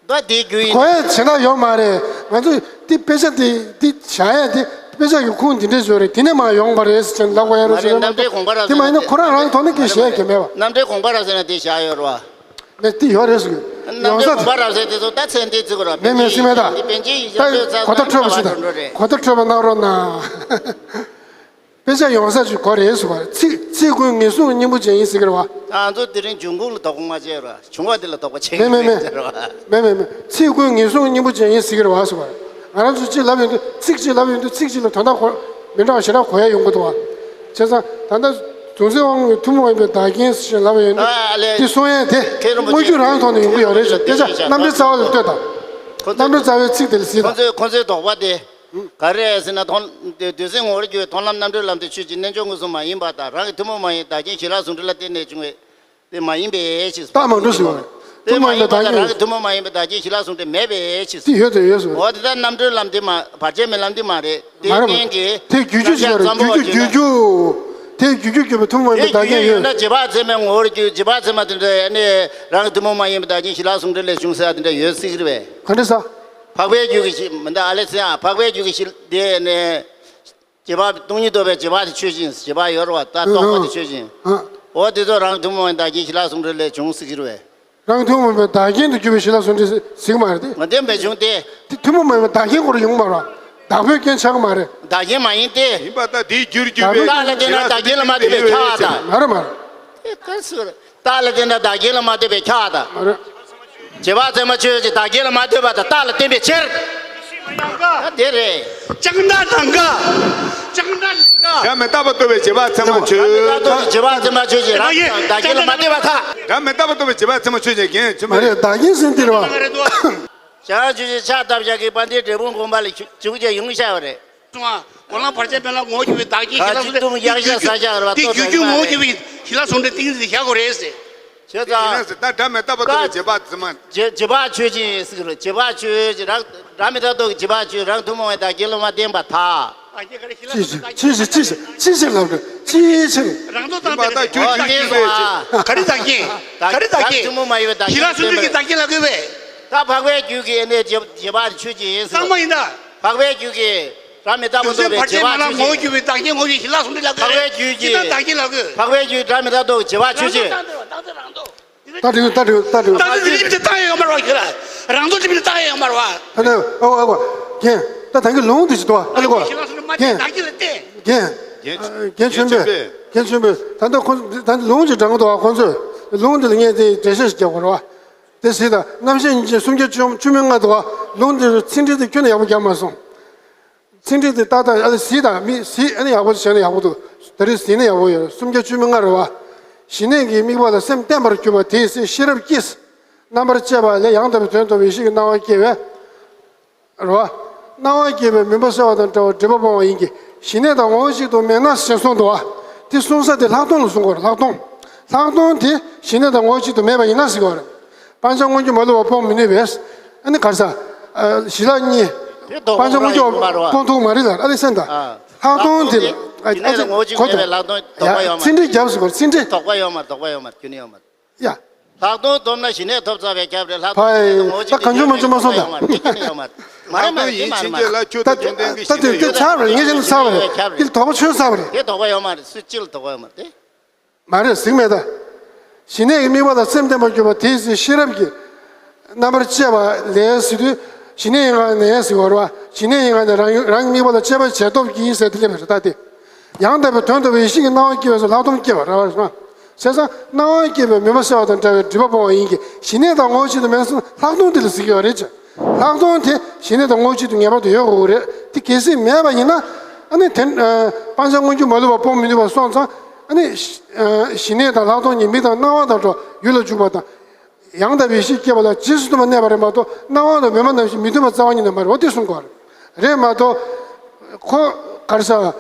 ད་དེའི་རྒྱུ་ཡིན། དགོས་ཡ་བྱེད་ན་ཡོད་མ་རེད། ང་ཚོས་དེ་དཔེ་ཆ་དེ་དེ་བཞག་ཡ་དེ་དཔེ་ཆ་གི་ཁུངས་དེ་འདྲས་བཟོས་རེད། དེ་ནས་མར་ཡོང་བ་རེད་ཟེར་ལབ་དགོས་ཡ་རེད་ཟེར། མ་རེད། རྣམ་འགྲེལ་དགོངས་པ་རབ་གསལ་ན་དེ་མ་ཡིན་ན་ཁོ་རང་རང་ཐོག་ནས་སྐད་བཤད་ཀྱི་མེད་པ། རྣམ་འགྲེལ་དགོངས་པ་རབ་གསལ་ན་དེ་བཞག་ཡོད་རེད་པ། མེད། དེ་ཡོད་རེད་ཟེར་གི། རྣམ་འགྲེལ་ཡོང་ས་དགོངས་པ་རབ་གསལ་དེ་ཚོ་ད་ཚད་འདི་བརྩི་དགོས་ར། མེད་མེད་ཟེར་མེད་ད། འདི་པཎ་ཆེན་ཡིག་ཆ་ད་ལྟོས་ཚར་གོ་བརྡ་འཕྲོད་པ་ཞིག་ད། གོ་བརྡ་འཕྲོད་པ་གནང་རོགས་གནང་། དཔེ་ཆ་ཡོང་ས་ཞིག་གོ་རེད་ཟེར་བ། ཚིག་ཚིག་ཀུན་ངེས་བཟུང་གི་སྙིང་པོ་ཅན་ཡིན་ཟེར་གི་རེད་བ། ང་ཚོ་དེ་རིང་འབྱུང་ཁུངས་ལ་དོ་དགོང་མ་བྱས་ར། བྱུང་བ་དེ་ལ་དོགས་པ་བྱེད་མེད་མེད་མེད། ཟེར་བ། མེད་མེད་མེད། ཚིག་ཀུན་ངེས་བཟུང་གི་སྙིང་པོ་ཅན་ཡིན་ཟེར་གི་རེད་བ་ཟེར་བ། ང་རང་ཚོ་གཅིག་ལབ་ཡོང་དུས། ཚིག་གཅིག་ལབ་ཡོང་དུས་ཚིག་གཅིག་ལ་དོན་དག་གོ་མི་འདྲ་བ་ཞེ་དྲག་གོ་ཡ་ཡོང་གི་འདུག་བ། བྱས་ཙང་ད་ལྟ་གཟུགས་གསོན་དབང་མངོན་ཐུན་མོང་མ་ཡིན་པའི་བདག་རྐྱེན་ཞེས་ལབ་ཡོང་དུས། ཨ་ལས། དེ་གསུང་ཡས་དེ་མཁན་རིན་པོ་དངོས་ཆེ་རྒྱུ་རང་ཐོག་ནས་ཡོང་གི་ཡོད་རེད་ཟེར། དེ་ཆ་རྣམ་འགྲེལ་རྩ་བ་ལ་ལྟོས་དང་། ཁོ་ཚོས། རྣམ་འགྲེལ་རྩ་བའི་ཚིག་དེ་ལ་གཟིགས་དང་། ཁོ་ཚོས་ཁོ་ཚོའི་དོགས་པ་དེ། ག་རེ་རེད་ཟེར་ན། དོན་དུས་ཚོད་ངོ་བོར་གྱུར་པའི་མཐོང་ལམ་རྣམ་འགྲེལ་ལམ་དེ་ཆོས་ཅན། རྣལ་འབྱོར་མངོན་སུམ་མ་ཡིན་པ་དང་། རང་གི་ཐུན་མོང་མ་ཡིན་བདག་རྐྱེན་ཞི་ལྷག་ཟུང་འབྲེལ་ལ་བརྟེན་ནས་བྱུང་བའི་དེ་མ་ཡིན་པའི་ཕྱིར། རྟགས་མ་གྲུབ་ཟེར་བ་རེད། དེ་ཐུན་མོང་མ་ཡིན་པའི་བདག་རྐྱེན། རང་གི་ཐུན་མོང་མ་ཡིན་པའི་བདག་རྐྱེན་ཞི་ལྷག་ཟུང་འབྲེལ་མེད་པའི་ཕྱིར། དེ་ཡོད་དེ་ཡོད་ཟེར་བ་རེད། འོ་དེ་ལྟར་རྣམ་གྲོལ་ལམ་དེ་མ། བར་ཆད་མེད་ལམ་དེ་མ་རེད། དེའི་མ་རེད། རྐྱེན་གྱིས་དེ་བརྒྱུད་རྒྱུ་ཞིག་ཡོད་རེད། བརྒྱུད་རྒྱུ་བརྒྱུད་རྒྱུ། དེ་བརྒྱུད་རྒྱུ་བརྒྱུད་པའི་ཐུན་མོང་མ་ཡིན་པའི་བདག་རྐྱེན་ཡོད། དེ་བརྒྱུད་རྒྱུ་ཡོད་ན་རྗེས་དཔག་ཚད་མའི་ངོ་བོར་གྱུར། རྗེས་དཔག་ཚད་མ་དེ་འདྲ་ནི་རང་གི་ཐུན་མོང་མ་ཡིན་པའི་བདག་རྐྱེན་ཞི་ལྷག་ཟུང་འབྲེལ་ལས་བྱུང་ཟེར་བ་དེ་འདྲ་ཡོད་སྲིད་ཀྱི་རེད་པས། ག་འདྲ་ཟེར། འཕགས་པའི་རྒྱུད་ཀྱི་ཞི། མི་འདུག་ཨ་ལེ་ཚེ། ཨ། འཕགས་པའི་རྒྱུད་ཀྱི་ཞི་དེ་ནི། རྗེས་དཔག་སྟོང་ཉིད་རྟོགས་པའི་རྗེས་དཔག་དེ་ཆོས་ཅན། རྗེས་དཔག་ཡོད་རེད་བ། ད་རྟོགས་པ་དེ་ཆོས་ཅན། ཨ། འོ་དེ་ཚོ་རང་གི་ཐུན་མོང་མ་ཡིན་པའི་བདག་རྐྱེན་ཞི་ལྷག་ཟུང་འབྲེལ་ལས་བྱུང་སྲིད་ཀྱི་རེད་པས། རང་གི་ཐུན་མོང་མ་ཡིན་པའི་བདག་རྐྱེན་དུ་གྱུར་པའི་ཞི་ལྷག་ཟུང་འབྲེལ་ཟེར་གྱི་མ་རེད་དེ། ང་དེ་མི་བྱུང་སྟེ། དེ་ཐུན་མོང་མ་ཡིན་པའི་བདག་རྐྱེན་ཁོ་རང་ཡོང་གི་མ་རེད། བདག་པོའི་རྐྱེན་ཆགས་ཀྱི་མ་རེད། བདག་རྐྱེན་མ་ཡིན་ཏེ། ཡིན་པ་ད་དེའི་རྒྱུར་གྱུར་པའི། རྟགས་ལ་བརྟེན་ན་བདག་རྐྱེན་ལ་མ་ལྟོས་པའི་ཁྱབ་པ་དང་། མ་རེད་མ་རེད། དེ་ག་རེ་ཟེར། རྟགས་ལ་བརྟེན་ན་བདག་རྐྱེན་ལ་མ་ལྟོས་པའི་ཁྱབ་པ་དང་། མ་རེད། རྗེས་དཔག་ཚད་མ་ཆོས་ཅན། བདག་རྐྱེན་ལ་མ་ལྟོས་པ་དང་རྟགས་ལ་བརྟེན་པའི་ཕྱིར། ད་དེ་རེད། ལྕགས་མདའ་དང་ག་ལྕགས་མདའ་དང་ག་སྒྲ་མི་རྟག་པ་རྟོགས་པའི་རྗེས་དཔག་ཚད་མ་ཆོས། རྗེས་དཔག་ཚད་མ་ཆོས་ཅན། རང་བདག་རྐྱེན་ལ་མ་ལྟོས་པ་ཐལ། སྒྲ་མི་རྟག་པ་རྟོགས་པའི་རྗེས་དཔག་ཚད་མ་ཆོས་ཅན། རྒན་ཆོས་མ་རེད། བདག་རྐྱེན་ཟེར་དེ་རེད་བ། བྱང་ཆུབ་ཆེན་ཕྱག་བཏབ་བཞག་གི་པཎ་ཌི་ཏ་འབྲས་སྤུངས་དགོན་པ་ལ་བྱུང་བྱས་ཡོང་བཞག་པ་རེད། གསུང་བ། གོ་ལ་བར་ཆད་མེད་ལ་ངོ་བོ་གྱུར་པའི་བདག་རྐྱེན་ཞི་ལྷག་ཟུང་འབྲེལ། དེ་བརྒྱུད་རྒྱུ་ངོ་བོ་གྱུར་པའི་ཞི་ལྷག་ཟུང་འབྲེལ་ཏིང་འཛིན་དེ་བཞག་དགོས་རེད་ཟེར། བྱས་ཙང་། ད་སྒྲ་མི་རྟག་པ་རྟོགས་པའི་རྗེས་དཔག་ཚད་མ། རྗེས་རྗེས་དཔག་ཆོས་ཅན་ཟེར་གྱི་རེད། རྗེས་དཔག་ཆོས་ཅན། རང་སྒྲ་མི་རྟག་རྟོགས་ཀྱི་རྗེས་དཔག་ཆོས། རང་ཐུན་མོང་བའི་བདག་རྐྱེན་ལ་མ་བརྟེན་པར་ཐལ། ཅི་ཞིག་ཅི་ཞིག་ཅི་ཞིག་ཅི་ཞིག་ལབ་དགོས། ཅི་ཞིག་རང་དོན་དམ་པའི་བདག་རྐྱེན། ག་རེ་བདག་རྐྱེན། ག་རེ་བདག་རྐྱེན། ཞི་ལྷག་ཟུང་འབྲེལ་གྱི་བདག་རྐྱེན་ལ་དགོས་པས། ད་འཕགས་པའི་རྒྱུད་ཀྱི་ཨ་ནི་རྗེས་རྗེས་དཔག་ཆོས་ཅན་ཟེར། གཙང་མ་ཡིན་ད། འཕགས་པའི་རྒྱུད་ཀྱི་སྒྲ་མི་རྟག་པ་རྟོགས་པའི་རྗེས་དཔག་ཆོས་ཅན། ངོ་བོ་གྱུར་པའི་བདག་རྐྱེན་ངོ་བོ་ཞི་ལྷག་ཟུང་འབྲེལ་ལ་དགོས་པས། འཕགས་པའི་རྒྱུད་ཀྱི། ཅི་ལྟར་བདག་རྐྱེན་ལ་དགོས། འཕགས་པའི་རྒྱུད་སྒྲ་མི་རྟག་རྟོགས་རྗེས་དཔག་ཆོས་ཅན། རྟགས་འདི་རྟགས་འདི་རྟགས་འདི། རྟགས་འདི་རིམ་གྱིས་རྟགས་ཡོད་མ་རེད་བ་ཁྱོད་ར། རང་དོན་རིམ་གྱིས་རྟགས་ཡོད་མ་རེད་བ། ད་ནི་ཨོ་ཨོ་ཨོ། རྒན། ད་ད་གིན་ལུང་འདི་ཞིག་འདུག་བ། ཨ་ལེ་གོ། ཞི་ལྷག་ཟུང་འབྲེལ་མ་རྟོགས་རྒན། བདག་རྐྱེན་ལ་བརྟེན། རྒན། རྒན་ཆོས་འཕེལ། རྒན་ཆོས་འཕེལ། ད་ལྟ་ཁོ་ད་ལྟ་ལུང་ཅིག་དྲངས་འདུག་བ། ཁོ་ཚོས་ལུང་འདི་ལ་ངས་དེ་འགྲེལ་བཤད་ཞིག་རྒྱག་དགོས་རེད་བ། དེ་གཟིགས་དང་། རྣམ་བཤད་ཉིན་བྱེད་སུམ་བརྒྱ་བཅུ་བཅུ་མེད་ལྔ་འདུག་བ། ལུང་འདི་ཚིག་འགྲེལ་དེ་ཁྱོན་ནས་ཡག་པོ་རྒྱག་མ་སོང་། ཚིག་འགྲེལ་དེ་ཏག་ཏག་ཨ་ནི་གཟིགས་དང་། མི་གཟིགས་ཨ་ནི་ཡག་པོ་བྱས་ན་ཡག་པོ་འདུག། ད་རེས་གཟིགས་ན་ཡག་པོ་ཡོད། སུམ་བརྒྱ་བཅུ་མེད་ལྔ་རེད་བ། ཞི་གནས་ཀྱི་དམིགས་པ་ལ་སེམས་བརྟན་པར་གྱུར་པ་དེའི་ཚེ་ཤེས་རབ་སྐྱེས། རྣམ་པར་དཔྱད་པ་ལས་ཡང་དག་པའི་དོན་རྟོགས་པའི་ཡེ་ཤེས་ཀྱི་སྣང་བ་སྐྱེ་བས། རེད་བ། སྣང་བ་སྐྱེས་པས་མུན་པ་སེལ་བ་དང་འདྲ་བར་སྒྲིབ་པ་སྤོང་བ་ཡིན་གྱི། ཞི་གནས་དང་ངོ་བོ་གཅིག་ཏུ་མེད་ན་ཞེས་གསུངས་འདུག་བ། དེ་གསུང་ས་དེ་ལྷག་མཐོང་ལ་གསུང་དགོས་རེད། ལྷག་མཐོང་། ལྷག་མཐོང་དེ་ཞི་གནས་དང་ངོ་བོ་གཅིག་ཏུ་མེད་པ་ཡིན་ན་ཟེར་གྱི་ཡོད་རེད། སྤང་བྱ་མངོན་གྱུར་མ་ལུས་པ་སྤོང་མི་ནུས་པས། ཨ་ནི་ག་རེ་ཟེར། ཨ། ཞི་ལྷག་གཉིས། དེ་ལྡོག་པ་སྤང་བྱ་སྔོན་འཇུག་ཡོད་མ་རེད་བ། སྤོང་ཐུབ་མ་རེད་ལ། ཨ་ལེ་སེམས་དང་། ཨ། ལྷག་མཐོང་དེ་ལ། ཨ། ཞི་གནས་དང་དངོས་གཅིག་གོ་མེད་པའི་ལྷག་མཐོང་ལྡོག་པ་ཡོད་མ་རེད། ཚིག་འགྲེལ་རྒྱབ་ཟེར་གོ། ཚིག་འགྲེལ། ལྡོག་པ་ཡོད་མ་རེད། ལྡོག་པ་ཡོད་མ་རེད། རྒྱུ་ནི་ཡོད་མ་རེད། ཡ། ལྷག་མཐོང་སྡོམ་ན་ཞི་གནས་ཐོབ་ཚར་བའི་ཁྱབ་རེད། ལྷག་མཐོང་ཕའི་ཞི་གནས་དང་དངོས་གཅིག་ད་གང་བྱུང་མང་བྱུང་མ་གསུངས་དང་། ལྡོག་པ་ཡོད་མ་རེད། དེ་རྒྱུ་ནི་ཡོད་མ་རེད། མ་རེད་མ་རེད། དེ་མ་རེད་མ་རེད། དེ་མ་རེད། ད་དེ་དེ་ཚར་བ་རེད། ངས་བཤད་ན་ཚར་བ་རེད། དེ་ལྡོག་པ་ཆོད་ཚར་བ་རེད། དེ་ལྡོག་པ་ཡོད་མ་རེད། སུ་གཅིག་ལ་ལྡོག་པ་ཡོད་མ་རེད་དེ། མ་རེད། གཟིགས་མེད་ད། ཞི་གནས་ཀྱི་དམིགས་པ་དང་སེམས་བརྟན་པར་གྱུར་པ་དེའི་ཚེ་ཤེས་རབ་ཀྱི་རྣམ་པར་དཔྱད་པ་ལས་ཟེར་དུས། ཞི་གནས་ཡིན་གང་ནས་ཟེར་བ་རེད་བ། ཞི་གནས་ཡིན་གང་ནས་རང་རང་གི་དམིགས་པ་ལ་དཔྱད་པ་བྱས་སྟོབས་ཀྱིས་ཟེར་དེ་སླེབས་པ་རེད་ད་དེ། ཡང་དག་པའི་དོན་རྟོགས་པའི་ཡེ་ཤེས་ཀྱི་སྣང་བ་སྐྱེ་བའི་ཚེ་ལྷག་མཐོང་སྐྱེ་བ་རེད་བ། བྱས་ཙང་སྣང་བ་སྐྱེས་པའི་མུན་པ་སེལ་བ་དང་འདྲ་བའི་སྒྲིབ་པ་སྤོང་བ་ཡིན་གྱི། ཞི་གནས་དང་དངོས་གཅིག་ཏུ་མེད་ན་ལྷག་མཐོང་དེ་ལ་ཟེར་གྱི་ཡོད་རེད་ཅེས། ལྷག་མཐོང་དེ་ཞི་གནས་དང་དངོས་གཅིག་ཏུ་ངེས་པར་དུ་ཡོད་དགོས་ཀྱི་རེད། དེ་གལ་སྲིད་མེད་པ་ཡིན་ན། ཨ་ནི་དེ། ཨ། སྤང་བྱ་མངོན་གྱུར་མ་ལུས་པ་སྤོང་མི་ནུས་པ་སོང་ཙང་། ཨ་ནི། ཨ། ཞི་གནས་དང་ལྷག་མཐོང་གཉིས་མིག་དང་རྣ་བ་དང་འགྲོ་ཡུལ་ལ་འཇུག་པ་དང་། ཡང་དག་པའི་ཡེ་ཤེས་སྐྱེ་བ་ལ་རྗེས་སུ་མཐུན་པར་གནས་པ་རེད་མ་གཏོགས། སྣང་བ་དང་མུན་པ་ནང་བཞིན་མི་མཐུན་པ་རྩ་བ་ཉིད་ནས་མ་རེད། འོ་དེ་གསུང་དགོས་རེད། རེད་མ་གཏོགས། ཁོ་ག་རེ་ཟེར།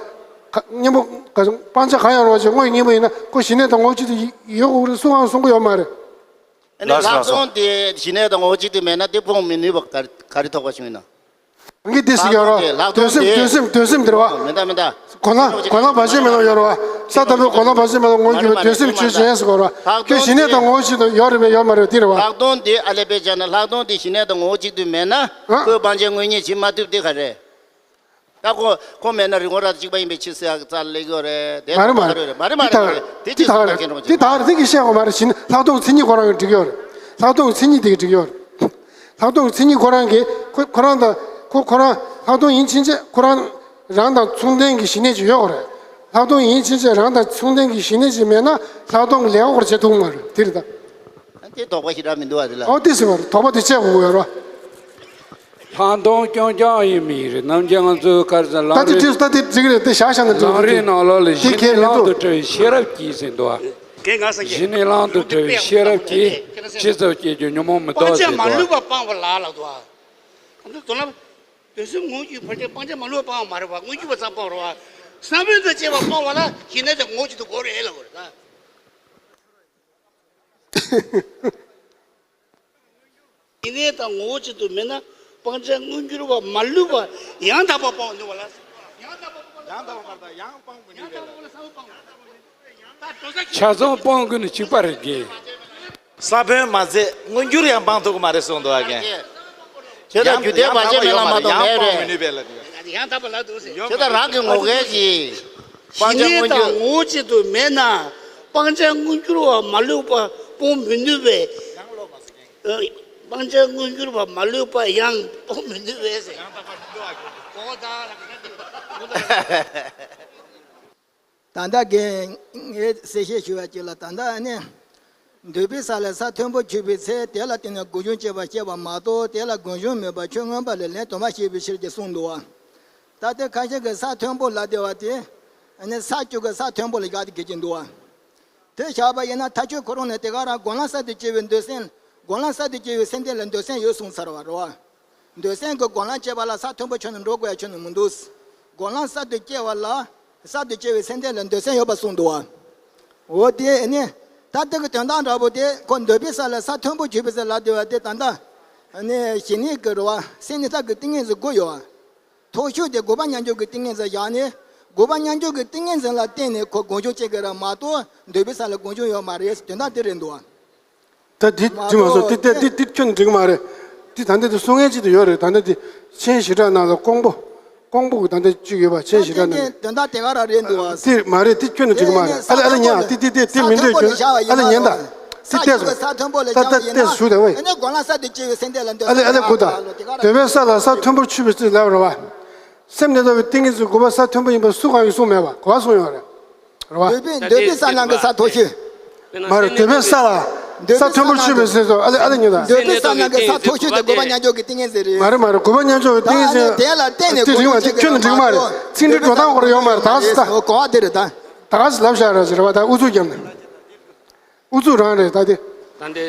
ག་སྙན་པོ་ག་སྤང་བྱ་གང་ཡང་རུང་བ་ཅིག་དངོས་སྙིང་པོ་ཡིན་ན་ཁོ་ཞི་གནས་དང་དངོས་གཅིག་ཏུ་ཡོད་དགོས་རེད། སུ་གང་གསུང་གི་ཡོད་མ་རེད། ཨ་ནི་ལགས་སོ། ལྷག་མཐོང་དེ་ཞི་གནས་དང་དངོས་གཅིག་ཏུ་མེད་ན་དེ་སྤོང་མི་ནུས་པ་ག་ག་རེ་ཐོགས་པ་བྱུང་ཡིན་ན། གང་གིས་དེ་ཟེར་གྱི་ཡོད་རེད། ལྷག་མཐོང་དེ་ལྷག་མཐོང་དེ་འདོད་སེམས་འདོད་སེམས་འདོད་སེམས་དེ་རེད་བ། མི་འདའ་མི་འདའ། གོ་ལ་གོ་ལ་བར་ཆད་མེད་ལ་ཡོད་རེད་བ། ས་དང་པོའི་གོ་ལ་བར་ཆད་མེད་ལ་དངོས་གྱུར་པའི་འདོད་སེམས་ཆོས་ཅན་ཟེར་གྱི་ཡོད་རེད་བ། ལྷག་མཐོང་དེ་ཞི་གནས་དང་དངོས་གཅིག་ཏུ་ཡོད་རེད་པས་ཡོད་མ་རེད་དེ་རེད་བ། ལྷག་མཐོང་དེ་ཨ་ལས་པས་བྱས་ན་ལྷག་མཐོང་དེ་ཞི་གནས་དང་དངོས་གཅིག་ཏུ་མེད་ན། ཨ། ཁོས་སྤང་བྱའི་དངོས་གཉེན་བྱེད་མ་ཐུབ་དེ་ག་རེད། ད་ཁོ་ཁོ་མེད་ན་རི་བོང་རྭ་གཅིག་པ་ཡིན་པའི་ཕྱིར་ཟེར་ཡག་རྩ་ལ་སླེབས་ཀྱི་ཡོད་རེད། དེ་མ་རེད་མ་རེད། མ་རེད་མ་རེད་མ་རེད། དེ་ད་ག་རེད། དེ་ཅི་ད་ག་རེད། དེ་ད་ག་རེད། དེ་གི་བཤད་དགོས་མ་རེད། ཞི་གནས་ལྷག་མཐོང་གི་མཚན་ཉིད་ཁོ་རང་གིས་འགྲིག་གི་ཡོད་རེད། ལྷག་མཐོང་གི་མཚན་ཉིད་དེ་གིས་འགྲིག་གི་ཡོད་རེད། ལྷག་མཐོང་གི་མཚན་ཉིད་ཁོ་རང་གིས་ཁོ་ཁོ་རང་དང་ཁོ་ཁོ་རང་ལྷག་མཐོང་ཡིན་ཕྱིན་ཆད་ཁོ་རང་རང་དང་མཚུངས་ལྡན་གྱི་ཞི་གནས་ཅིག་ཡོད་དགོས་རེད། ལྷག་མཐོང་ཡིན་ཕྱིན་ཆད་རང་དང་མཚུངས་ལྡན་གྱི་ཞི་གནས་ཅིག་མེད་ན་ལྷག་མཐོང་གི་ལས་ཀ་ཁོ་རང་བྱེད་ཐུབ་ཀྱི་མ་རེད། དེ་རེད་ད། དེ་དོགས་པ་ཞེ་དྲག་མི་འདུག་བ་དེ་ལ། ཨོ་དེ་ཟེར་བ་རེད། དོགས་པ་དེ་བཅད་དགོས་ཀྱི་ཡོད་རེད་བ། ལྷག་མཐོང་རྐྱང་རྐྱང་ཡིན་མིན་རེད། ནམ་རྒྱུན་ང་ཚོའི་ག་རེ་ཟེར། ལམ་རིམ། ད་དེ་འགྲིག་ད་དེ་འགྲིག་རེད། དེ་བཞག་བཞག་ན་འགྲིག་ལམ་རིམ་ནང་ལོགས་ལ་ཞི་གནས་ལམ་དུ་བཀྲལ་བའི་ཤེས་རབ་ཀྱིས་ཟེར་འདུག་བ། ཞི་གནས་ལམ་དུ་བཀྲལ་བའི་ཤེས་རབ་ཀྱིས་ཇི་ཙམ་སྐྱེ་རྒྱུ་ཉོན་མོངས་མི་ལྡོག་ཟེར་འདུག་བ། སྤང་བྱ་མ་ལུས་པ་སྤངས་པ་ལ་ལབ་འདུག་བ། དོན་ལ་འདོད་སེམས་དངོས་ཀྱི་ཕར་ཕྱིན་སྤང་བྱ་མ་ལུས་པ་སྤངས་པ་མ་རེད་བ། མངོན་གྱུར་པ་ཙམ་སྤངས་པ་རེད་བ། བསམ་པའི་དང་བཅས་པ་སྤངས་པ་ལ་ཞི་གནས་དང་དངོས་གཅིག་ཏུ་གོ་རེད་ལབ་དགོས་རེད་ད། ཞི་གནས་དང་ངོ་བོ་གཅིག་ཏུ་མེད་ན་སྤང་བྱ་མངོན་གྱུར་པ་མ་ལུས་པ་ཡང་དག་པ་སྤང་ནུས་པ་ལ། ཡང་དག་པ་སྤང་ན་ཡང་སྤང་དགོས་ནུས་པ་ལ། ཆ་ཚང་སྤང་དགོས་ནི་གཅིག་པ་རེད་དེ། ས་བོན་མ་ཟད་མངོན་གྱུར་ཡང་སྤང་ཐུབ་ཀྱི་མ་རེད་གསུངས་འདུག་ཨ་ཀན། དེ་ལྟར་རྒྱུ་དེ་བར་ཆད་མེད་ལ་མ་གཏོགས་མེད་པས། ཡང་དག་པ་ལ་འདུག་ཟེར། དེ་ལྟར་རང་གི་ངོ་སྐལ་གྱིས། སྤང་བྱ་མངོན་གྱུར། ཞི་གནས་དང་ངོ་བོ་གཅིག་ཏུ་མེད་ན་སྤང་བྱ་མངོན་གྱུར་པ་མ་ལུས་པ་སྤོང་མི་ནུས་པས། སྤང་བྱ་མངོན་གྱུར་པ་མ་ལུས་པ་ཡང་སྤོང་མི་ནུས་པས་ཟེར། ད་ལྟ་གི་ངས་གསལ་བཤད་ཞུ་བ་ཅིག་ལ། ད་ལྟ་ནི་འདོད་པའི་ས་ལ་ས་མཐོན་པོ་ཆུད་པའི་ཚེ། དེ་ལ་བརྟེན་ནས་སྒོ་གཞུང་སྐྱེ་བར་བཤད་པ་མ་གཏོགས། དེ་ལ་སྒོ་གཞུང་མེད་པར་ཆོས་མངོན་པ་ལས་ལན་དུ་མ་བཤད་པའི་ཕྱིར་ཅེས་གསུངས་འདུག་བ། ད་ལྟ་ཁ་ཤས་ཀྱིས་ས་མཐོན་པོ་ལབ་བསྡད་པ་དེ་ནི་ས་བཅུ་གི་ས་མཐོན་པོ་ལ་བཞག་སྟེ་གི་ཅིག་འདུག་བ། དེ་བཞག་པ་ཡིན་ན་ཐག་ཆོད་ཁོ་རང་ནས་དེ་ག་རང་སྒོམ་ལམ་གསར་དུ་སྐྱེ་བའི་འདོད་སེམས། སྒོམ་ལམ་གསར་དུ་སྐྱེ་བའི་སེམས་རྟེན་ལ་འདོད་སེམས་ཡོད་གསུངས་ཚར་བ་རེད་བ། འདོད་སེམས་ཀྱི་སྒོམ་ལམ་སྐྱེས་པ་ལ་ས་མཐོན་པོ་ཆུད་ནས་འགྲོ་དགོས་ཡ་ཁྱོན་ནས་མི་འདུག་སྒོམ་ལམ་གསར་དུ་སྐྱེ་བ་ལ་གསར་དུ་སྐྱེ་བའི་སེམས་རྟེན་ལ་འདོད་སེམས་ཡོད་པ་གསུངས་འདུག་བ། འོ་དེ་ནི་ད་ལྟ་གི་དོན་དག་འདྲ་པོ་དེ་ཁོ་འདོད་པའི་ས་ལ་ས་མཐོན་པོ་ཆུད་པའི་ཚེ་ལབ་བསྡད་པ་དེ་ད་ལྟ་ནི་ཞི་གནས་ཀྱི་རེད་བ། སེམས་ནི་ལྟ་གི་ཏིང་ངེ་འཛིན་དགུ་ཡོད་བ། མཐོ་ཤོས་དེ་དགུ་པ་མཉམ་སྦྱོར་གྱི་ཏིང་ངེ་འཛིན་བཞག་ནས། དགུ་པ་མཉམ་སྦྱོར་གྱི་ཏིང་ངེ་འཛིན་ལ་བརྟེན་ནས་ཁོ་སྒོམ་བྱུང་སྐྱེ་གི་རེད་མ་གཏོགས། འདོད་པའི་ས་ལ་སྒོམ་བྱུང་ཡོད་མ་རེད། དོན་དག་དེ་རེད་འདུག་བ། ད་འདི་མ་དྲི་མ་སོང་། གཏོགས་དེ་ལྟ་དེ་དེ་ཁྱོན་ནས་འགྲིག་གི་མ་རེད། དེ་ད་ལྟ་དེ་གསུང་མཁན་ཅིག་ཏུ་ཡོད་རེད། ད་ལྟ་དེ་མཆན་ཞེ་དྲག་ནང་ལ་ཀོང་པོ་ཀོང་པོ་གི་ད་ལྟ་གཅིག་ཡོད་པ། མཆན་ཞེ་དྲག་ནང་དེ་དོན་དག་དེ་ག་རང་རེད་འདུག་བ། དེ་མ་རེད། དེ་ཁྱོན་ནས་འགྲིག་གི་མ་རེད། ཨ་ལེ་ཨ་ལེ་ཉན། དེ་དེ་དེ་དེ་མི་འདོད་ཁྱོན། ཨ་ལེ་ཉན་ད། དེ་ལྟས་སུ་ད་ལྟ་ལྟས་སུ་ཞུ་དང་བས། ཨ་ལེ་ཨ་ལེ་གོ་ད། འདོད་པའི་ས་ལ་ས་མཐོན་པོ་ཆུད་པའི་ཚེ་ལབ་རེད་བ། སེམས་ནི་ལྟ་བུའི་ཏིང་ངེ་འཛིན་དགུ་པ་ས་མཐོན་པོ་ཡིན་པ་སུ་གང་ཡང་གསུངས་མེད་པ་གོ་བ་གསུངས་ཡོད་རེད། རེད་བ། འདོད་པའི་འདོད་པའི་ས་ནང་གི་ས་མཐོ་ཤོས། མ་རེད། འདོད་པའི་ས་ལ་ས་མཐོན་པོ་ཆུད་པའི་ཚེ་སོ། ཨ་ལེ་ཨ་ལེ་ཉོན་ད། འདོད་པའི་ས་ནང་གི་ས་མཐོ་ཤོས་དེ་དགུ་པ་མཉམ་སྦྱོར་གྱི་ཏིང་ངེ་འཛིན་རེད། མ་རེད་མ་རེད། དགུ་པ་མཉམ་སྦྱོར་གྱི་ཏིང་ངེ་འཛིན་དེ་ལ་བརྟེན་ནས་དེ་རིང་བ་དེ་ཁྱོན་ནས་འགྲིག་མ་རེད། ཚིག་འབྲུ་འགྲོ་སྟངས་ཁོ་རང་ཡོད་མ་རེད། ད་ག་ཟེ་ད། གོ་བ་དེ་རེད་ད། ད་ག་ཟེ་ལབ་བཞག་ར་ཟེར་བ། ད་ཨུ་ཚུགས་བརྒྱབ་ནས། ཨུ་ཚུགས་རང་རེད་ད་དེ། ད་དེ།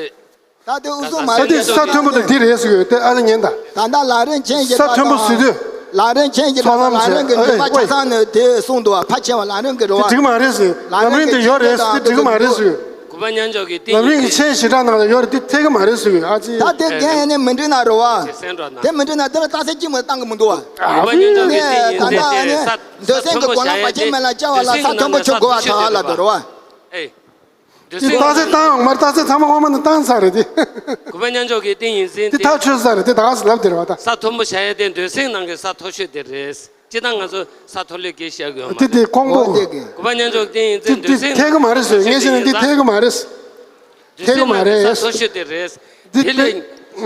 ད་དེ་ཨུ་ཚུགས་མ་རེད། ད་དེ་ས་མཐོན་པོ་དེ་འདི་རེད་ཟེར་གི་ཡོད་དེ། ཨ་ལེ་ཉན་ད། ད་ལྟ་ལམ་རིམ་མཆན་ཞིག་ས་མཐོན་པོ་ཟེར་དུས། ལམ་རིམ་མཆན་ཞིག་ཚོགས་ལམ་ལམ་རིམ་གྱི་ཟེར། ནུས་པ་ཆ་ཚང་ནས་དེ་གསུངས་འདུག་བ། ཕལ་ཆེ་བ་ལམ་རིམ་གྱི་རེད་བ། དེ་འགྲིག་མ་རེད་ཟེར། ལམ་རིམ་དེ་ཡོད་རེད་ཟེར། དེ་འགྲིག་མ་རེད་ཟེར། གུས་པ་མཉམ་འཇོག་གི་ཏིང་ངེ་འཛིན། ལམ་རིམ་གྱི་མཆན་ཞེ་དྲག་ནང་ལ་ཡོད་རེད། དེ་འཐད་ཀྱི་མ་རེད་ཟེར་གྱི་ཡོད། ཨ་ཙི། ད་དེ་རྒན་ཡང་ནས་མི་འགྲིག་ན་རེད་བ། དེ་སེམས་འགྲོ་ན། དེ་མི་འགྲིག་ན་དེ་ལ་རྟགས་གསལ་གཅིག་མ་བཏང་གི་མི་འདུག་བ། གུས་པ་མཉམ་འཇོག་གི་ཏིང་ངེ་འཛིན་དེ་ས་ས་མཐོན་པོ་བཞག་ཡ་དེ། འདོད་སེམས་ཀྱི་ནང་ན་ས་མཐོན་པོ་ཆུ་དགོས་པ་ཐག་ཧ་ལ་འདུག་རེད་བ། ཨེ། འདོད་སེམས་ཀྱི་ནང་ན། དེ་རྟགས་གསལ་བཏང་ཡོང་མ་རེད། རྟགས་གསལ་ཚང་མ་སྔོན་མ་ནས་བཏང་ཚར་རེད་དེ། གུས་པ་མཉམ་འཇོག་གི་ཏིང་ངེ་འཛིན་དེ། དེ་ཐག་ཆོད་ས་རེད་དེ། ད་ག་སེ་ལབ་དེ་རེད་བ་ད། ས་མཐོན་པོ་བཞག་ཡ་དེ་འདོད་སེམས་ནང་གི་ས་མཐོ་ཤོས་དེ་རེད། སྤྱིར་བཏང་ང་ཚོ་ས་མཐོ་ལོས་སྐད་བཤད་དགོས་ཡོད་མ་རེད། དེ་དེ་ཁོང་པོ། འོ་དེ་གི། གུས་པ་མཉམ་འཇོག་ཏིང་ངེ་འཛིན་འདོད་སེམས་ནང་ས་མཐོ་ཤོས་དེ་རེད། ངས་བཤད་ན་འདི་འཐད་ཀྱི་མ་རེད། འཐད་ཀྱི་མ་རེད། འདོད་སེམས་ནང་ས་མཐོ་ཤོས་དེ་རེད། འདི་དེ་ལས་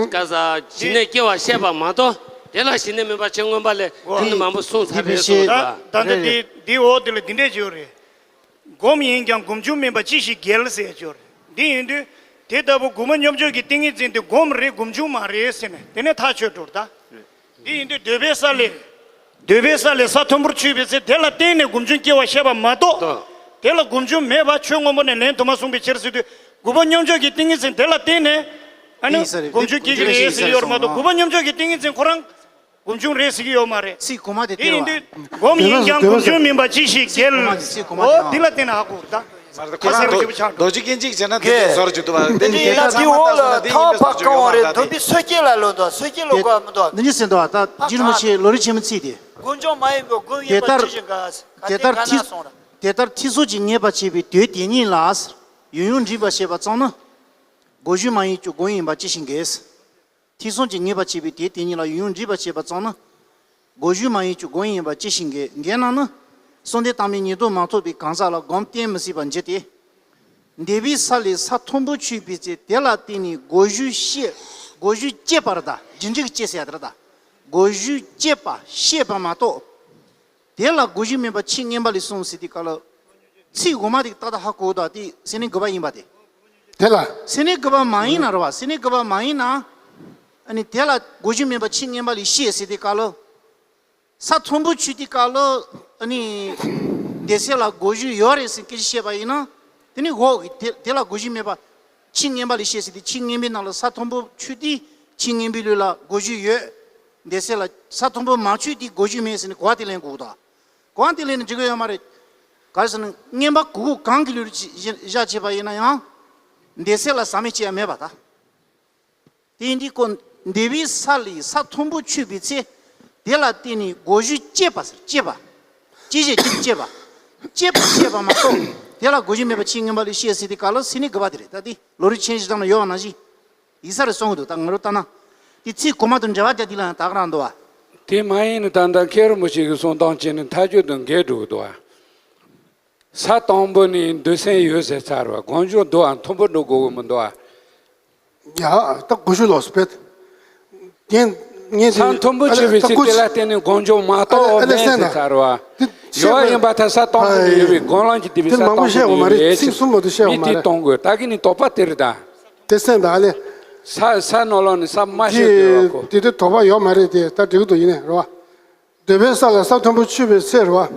ཀ་ས་ཞི་གནས་སྐྱེ་བ་བཤད་པ་མ་གཏོགས། དེ་ལ་ཞི་གནས་སྨོན་པ་ཆེ་མངོན་པ་ལས་དེ་ནི་མང་པོ་གསུངས་ཚར་རེད་གསུངས་པ། ད་ལྟ་འདི་འདི་འོག་འདི་ལ་འདི་འདྲས་བརྗོད་རེད། སྒོམ་ཡིན་ཀྱང་སྒོམ་བྱུང་མིན་པ་ཅི་ཞིག་འགལ་ཟེར་ཡ་ཅིག་ཡོད་རེད། འདི་ཡིན་དུས། དེ་ལྟ་བུ་གུས་པ་མཉམ་འཇོག་གི་ཏིང་ངེ་འཛིན་དེ་སྒོམ་རེད་སྒོམ་བྱུང་མ་རེད་ཟེར་ནས་དེ་ནས་ཐག་ཆོད་འགྲོ་རེད་ད། འདི་ཡིན་དུས་འདོད་པའི་ས་ལས། འདོད་པའི་ས་ལས་ས་མཐོན་པོར་ཆུད་པའི་ཚེ་དེ་ལ་བརྟེན་ནས་སྒོམ་བྱུང་སྐྱེ་བ་བཤད་པ་མ་གཏོགས། དོ། དེ་ལ་སྒོམ་བྱུང་མེད་པ་ཆོས་མངོན་པ་ནས་ལན་དུ་མ་གསུངས་པའི་ཕྱིར་ཟེར་དུས། གུས་པ་མཉམ་འཇོག་གི་ཏིང་ངེ་འཛིན་དེ་ལ་བརྟེན་ནས། ཨ་ནི་ཡིན་ས་རེད། སྒོམ་བྱུང་སྐྱེ་གི་རེད་ཟེར་གྱི་ཡོད་རེད་མ་གཏོགས། གུས་པ་མཉམ་འཇོག་གི་ཏིང་ངེ་འཛིན་ཁོ་རང་། སྒོམ་བྱུང་རེད་ཟེར་གྱི་ཡོད་མ་རེད། ཚིག་གོ་མ་དེ། དེ་ཡིན་དུས་སྒོམ་ཡིན་ཀྱང་སྒོམ་བྱུང་མིན་པ་ཅི་ཞིག་འགལ། འོ་འདི་ལ་བརྟེན་ནས་ཧ་གོ་རེད་ད། ཁ་སང་རྡོ་རྡོ་རྗེ་སྐད་ཅིག་བྱས་ན་དེ་ཚོ་ཟོར་གྱི་འདུག་བ། དེ་འདྲ་ཡིན་ན་དེ་འོག་ལ་ཐག་པ་རྐང་བ་རེད། འདོད་པའི་སོས་སྐྱེལ་ལ་ལོ་འདུག་སོས་སྐྱེལ་ལ་གོ་མི་འདུག་འདི་འདྲ་ཟེར་འདུག་ད་རྗེ་རིན་པོ་ཆེ་ལོ་རིན་ཆེན་མོ་ཚིག་དེ། སྒོམ་བྱུང་མ་ཡིན་པའི་སྒོམ་ཡིན་པ་ཅི་ཞིག་འགལ། དེ་ལྟར་ཐིག་དེ་ལྟར་ཐིག་སོགས་ཀྱིས་ངེས་པར་བྱེད་པའི་དོན་དེ་ཉིད་ལ། ཡུལ་ཡུལ་འདྲིས་པ་བྱེད་པ་ཙམ་ན། སྒོམ་བྱུང་མ་ཡིན་གྱི་སྒོམ་ཡིན་པ་ཅི་ཞིག་འགལ། ཐེ་ཚོམ་གྱིས་ངེས་པར་བྱེད་པའི་དེ་དེ་ཉིད་ལ་ཡུལ་ཡུལ་འདྲིས་པར་བྱེད་པ་ཙམ་ན། སྒོམ་བྱུང་མ་ཡིན་གྱི་སྒོམ་ཡིན་པ་ཅི་ཞིག་འགལ། འགལ་ན་ནི། གསུམ་ལྡན་དང་པོའི་ཉེར་བསྡོགས་མ་ཐོབ་པའི་གང་ཟག་ལ་སྒོམ་བསྟན་མི་སྲིད་པར་འགྱུར་ཏེ། འདོད་པའི་ས་ལས་ས་མཐོན་པོར་ཆུད་པའི་ཚེ་དེ་ལ་བརྟེན་ནས་སྒོམ་བྱུང་སྐྱེ། སྒོམ་བྱུང་སྐྱེས་པ་རེད་ད། རྒྱུ་འབྲས་ཀྱི་སྐྱེས་ཟེར་ཡ་དེ་རེད་ད། སྒོམ་བྱུང་སྐྱེས་པ་ཤེས་པ་མ་གཏོགས། དེ་ལ་སྒོམ་བྱུང་མིན་པ་ཆོས་མངོན་པ་ལས་གསུངས་ཟེར་དུས་སྐབས་ལ། ཚིག་འོག་མ་དེ་ཏག་ཏག་ཧ་གོ་དང་དེ་སེམས་ནི་དགོས་པ་ཡིན་པ་དེ། དེ་ལ། སེམས་ནི་དགོས་པ་མ་ཡིན་ན་རེད་བ། སེམས་ནི་དགོས་པ་མ་ཡིན་ན། ཨ་ནི་དེ་ལ་སྒོམ་བྱུང་མིན་པ་ཆོས་མངོན་པ་ལས་ཤེས་ཟེར་དུས་སྐབས་ལ། ས་མཐོན་པོར་ཆུད་དུས་སྐབས་ལ། ཨ་ནི། འདོད་སེམས་ལ་སྒོམ་བྱུང་ཡོད་རེད་ཟེར་སྐད་ཆ་བཤད་པ་ཡིན་ན། དེ་ནི་འོག་གི་དེ་དེ་ལ་སྒོམ་བྱུང་མེད་པ། ཆོས་མངོན་པ་ལས་ཤེས་ཟེར་དུས་ཆོས་མངོན་པའི་ནང་ལ་ས་མཐོན་པོར་ཆུད་དེ་ཆོས་མངོན་པའི་ལུགས་ལ་སྒོམ་བྱུང་ཡོད། འདོད་སེམས་ལ་ས་མཐོན་པོར་མ་ཆུད་དེ་སྒོམ་བྱུང་མེད་ཟེར་ནས་གོ་བ་དེ་ལེན་དགོས་ད། གོ་བ་དེ་ལེན་ནས་འགྲིག་གི་ཡོད་མ་རེད། ག་རེ་ཟེར་ན་མངོན་པ་གོ་དགོས་གང་གི་ལུགས་ལ་བཞག་བྱས་པ་ཡིན་ན་ཡང་། འདོད་སེམས་ལ་ཟག་མེད་ཅེས་ཡང་མེད་པ་ད། དེ་འདི་ཀོ། འདོད་པའི་ས་ལས་ས་མཐོན་པོར་ཆུད་པའི་ཚེ། དེ་ལ་བརྟེན་ནས་སྒོམ་བྱུང་སྐྱེས་པ་ཟེར་སྐྱེས་པ། སྐྱེས་ཞེས་སྐྱེས་སྐྱེས་པ། སྐྱེས་པ་ཤེས་པ་མ་གཏོགས། དེ་ལ་སྒོམ་བྱུང་མེད་པ་ཆོས་མངོན་པ་ལས་ཤེས་ཟེར་དུས་སྐབས་ལ་སེམས་ནི་དགོས་པ་དེ་རེད་ད། དེ་ལོ་རིན་ཆེན་ཞིག་དང་ན་ཡོད་པ་ནང་བཞིན། ཡིན་ས་རེད་གསུང་གི་འདུག་ད་ང་རང་ལྟ་ན། དེ་ཚིག་གོ་མ་དང་འབྲེལ་བ་རྒྱག་དུས་ལ་ཡང་དག་རང་འདུག་བ། དེ་མ་ཡིན་ན་ད་ལྟ་མཁན་རིན་པོ་ཆེ་གི་གསུང་སྟངས་བྱས་ནས་མཐའ་དཔྱོད་དང་འགལ་འགྲོ་གི་འདུག་བ། ས་དང་པོ་ནས་འདོད་སེམས་ཡོད་ཟེར་ཚར་བ། སྒོམ་བྱུང་འདུག་བ། མཐོན་པོ་འགྲོ་དགོས་ཀྱི་མི་འདུག་བ། ཡ། ད་གོ་ཤུ་ལོག་སུ་པེད། རྒན། ངས་ས་མཐོན་པོ་ཆུད་པའི་ཚེ་དེ་ལ་བརྟེན་ནས་སྒོམ་བྱུང་མ་གཏོགས་མེད་ཟེར་ཚར་བ། ཡོད་ཡིན་པ་ད་ས་དང་པོ་ནས་ཡོད་པའི་སྒོམ་ལམ་གྱི་འདུས་པའི་ས་དང་པོ་ནས་ཡོད་རེད་ཟེར། མི་དེ་གཏོང་དགོས། ད་གིན་ནི་དོགས་པ་དེ་རེད་ད། དེ་སེམས་ད་ཨ་ལེ། ས་ས་ནོར་ལོག་ནས་ས་མ་ཤེས་དེ་བ་ཁོ། དེ་དེ་དོགས་པ་ཡོད་མ་རེད་དེ། ད་འགྲིག་འདུག་ཡིན་ནའི་རེད་བ། འདོད་པའི་ས་ལ་ས་མཐོན་པོ་ཆུད་པའི་ཚེ་རེད་བ།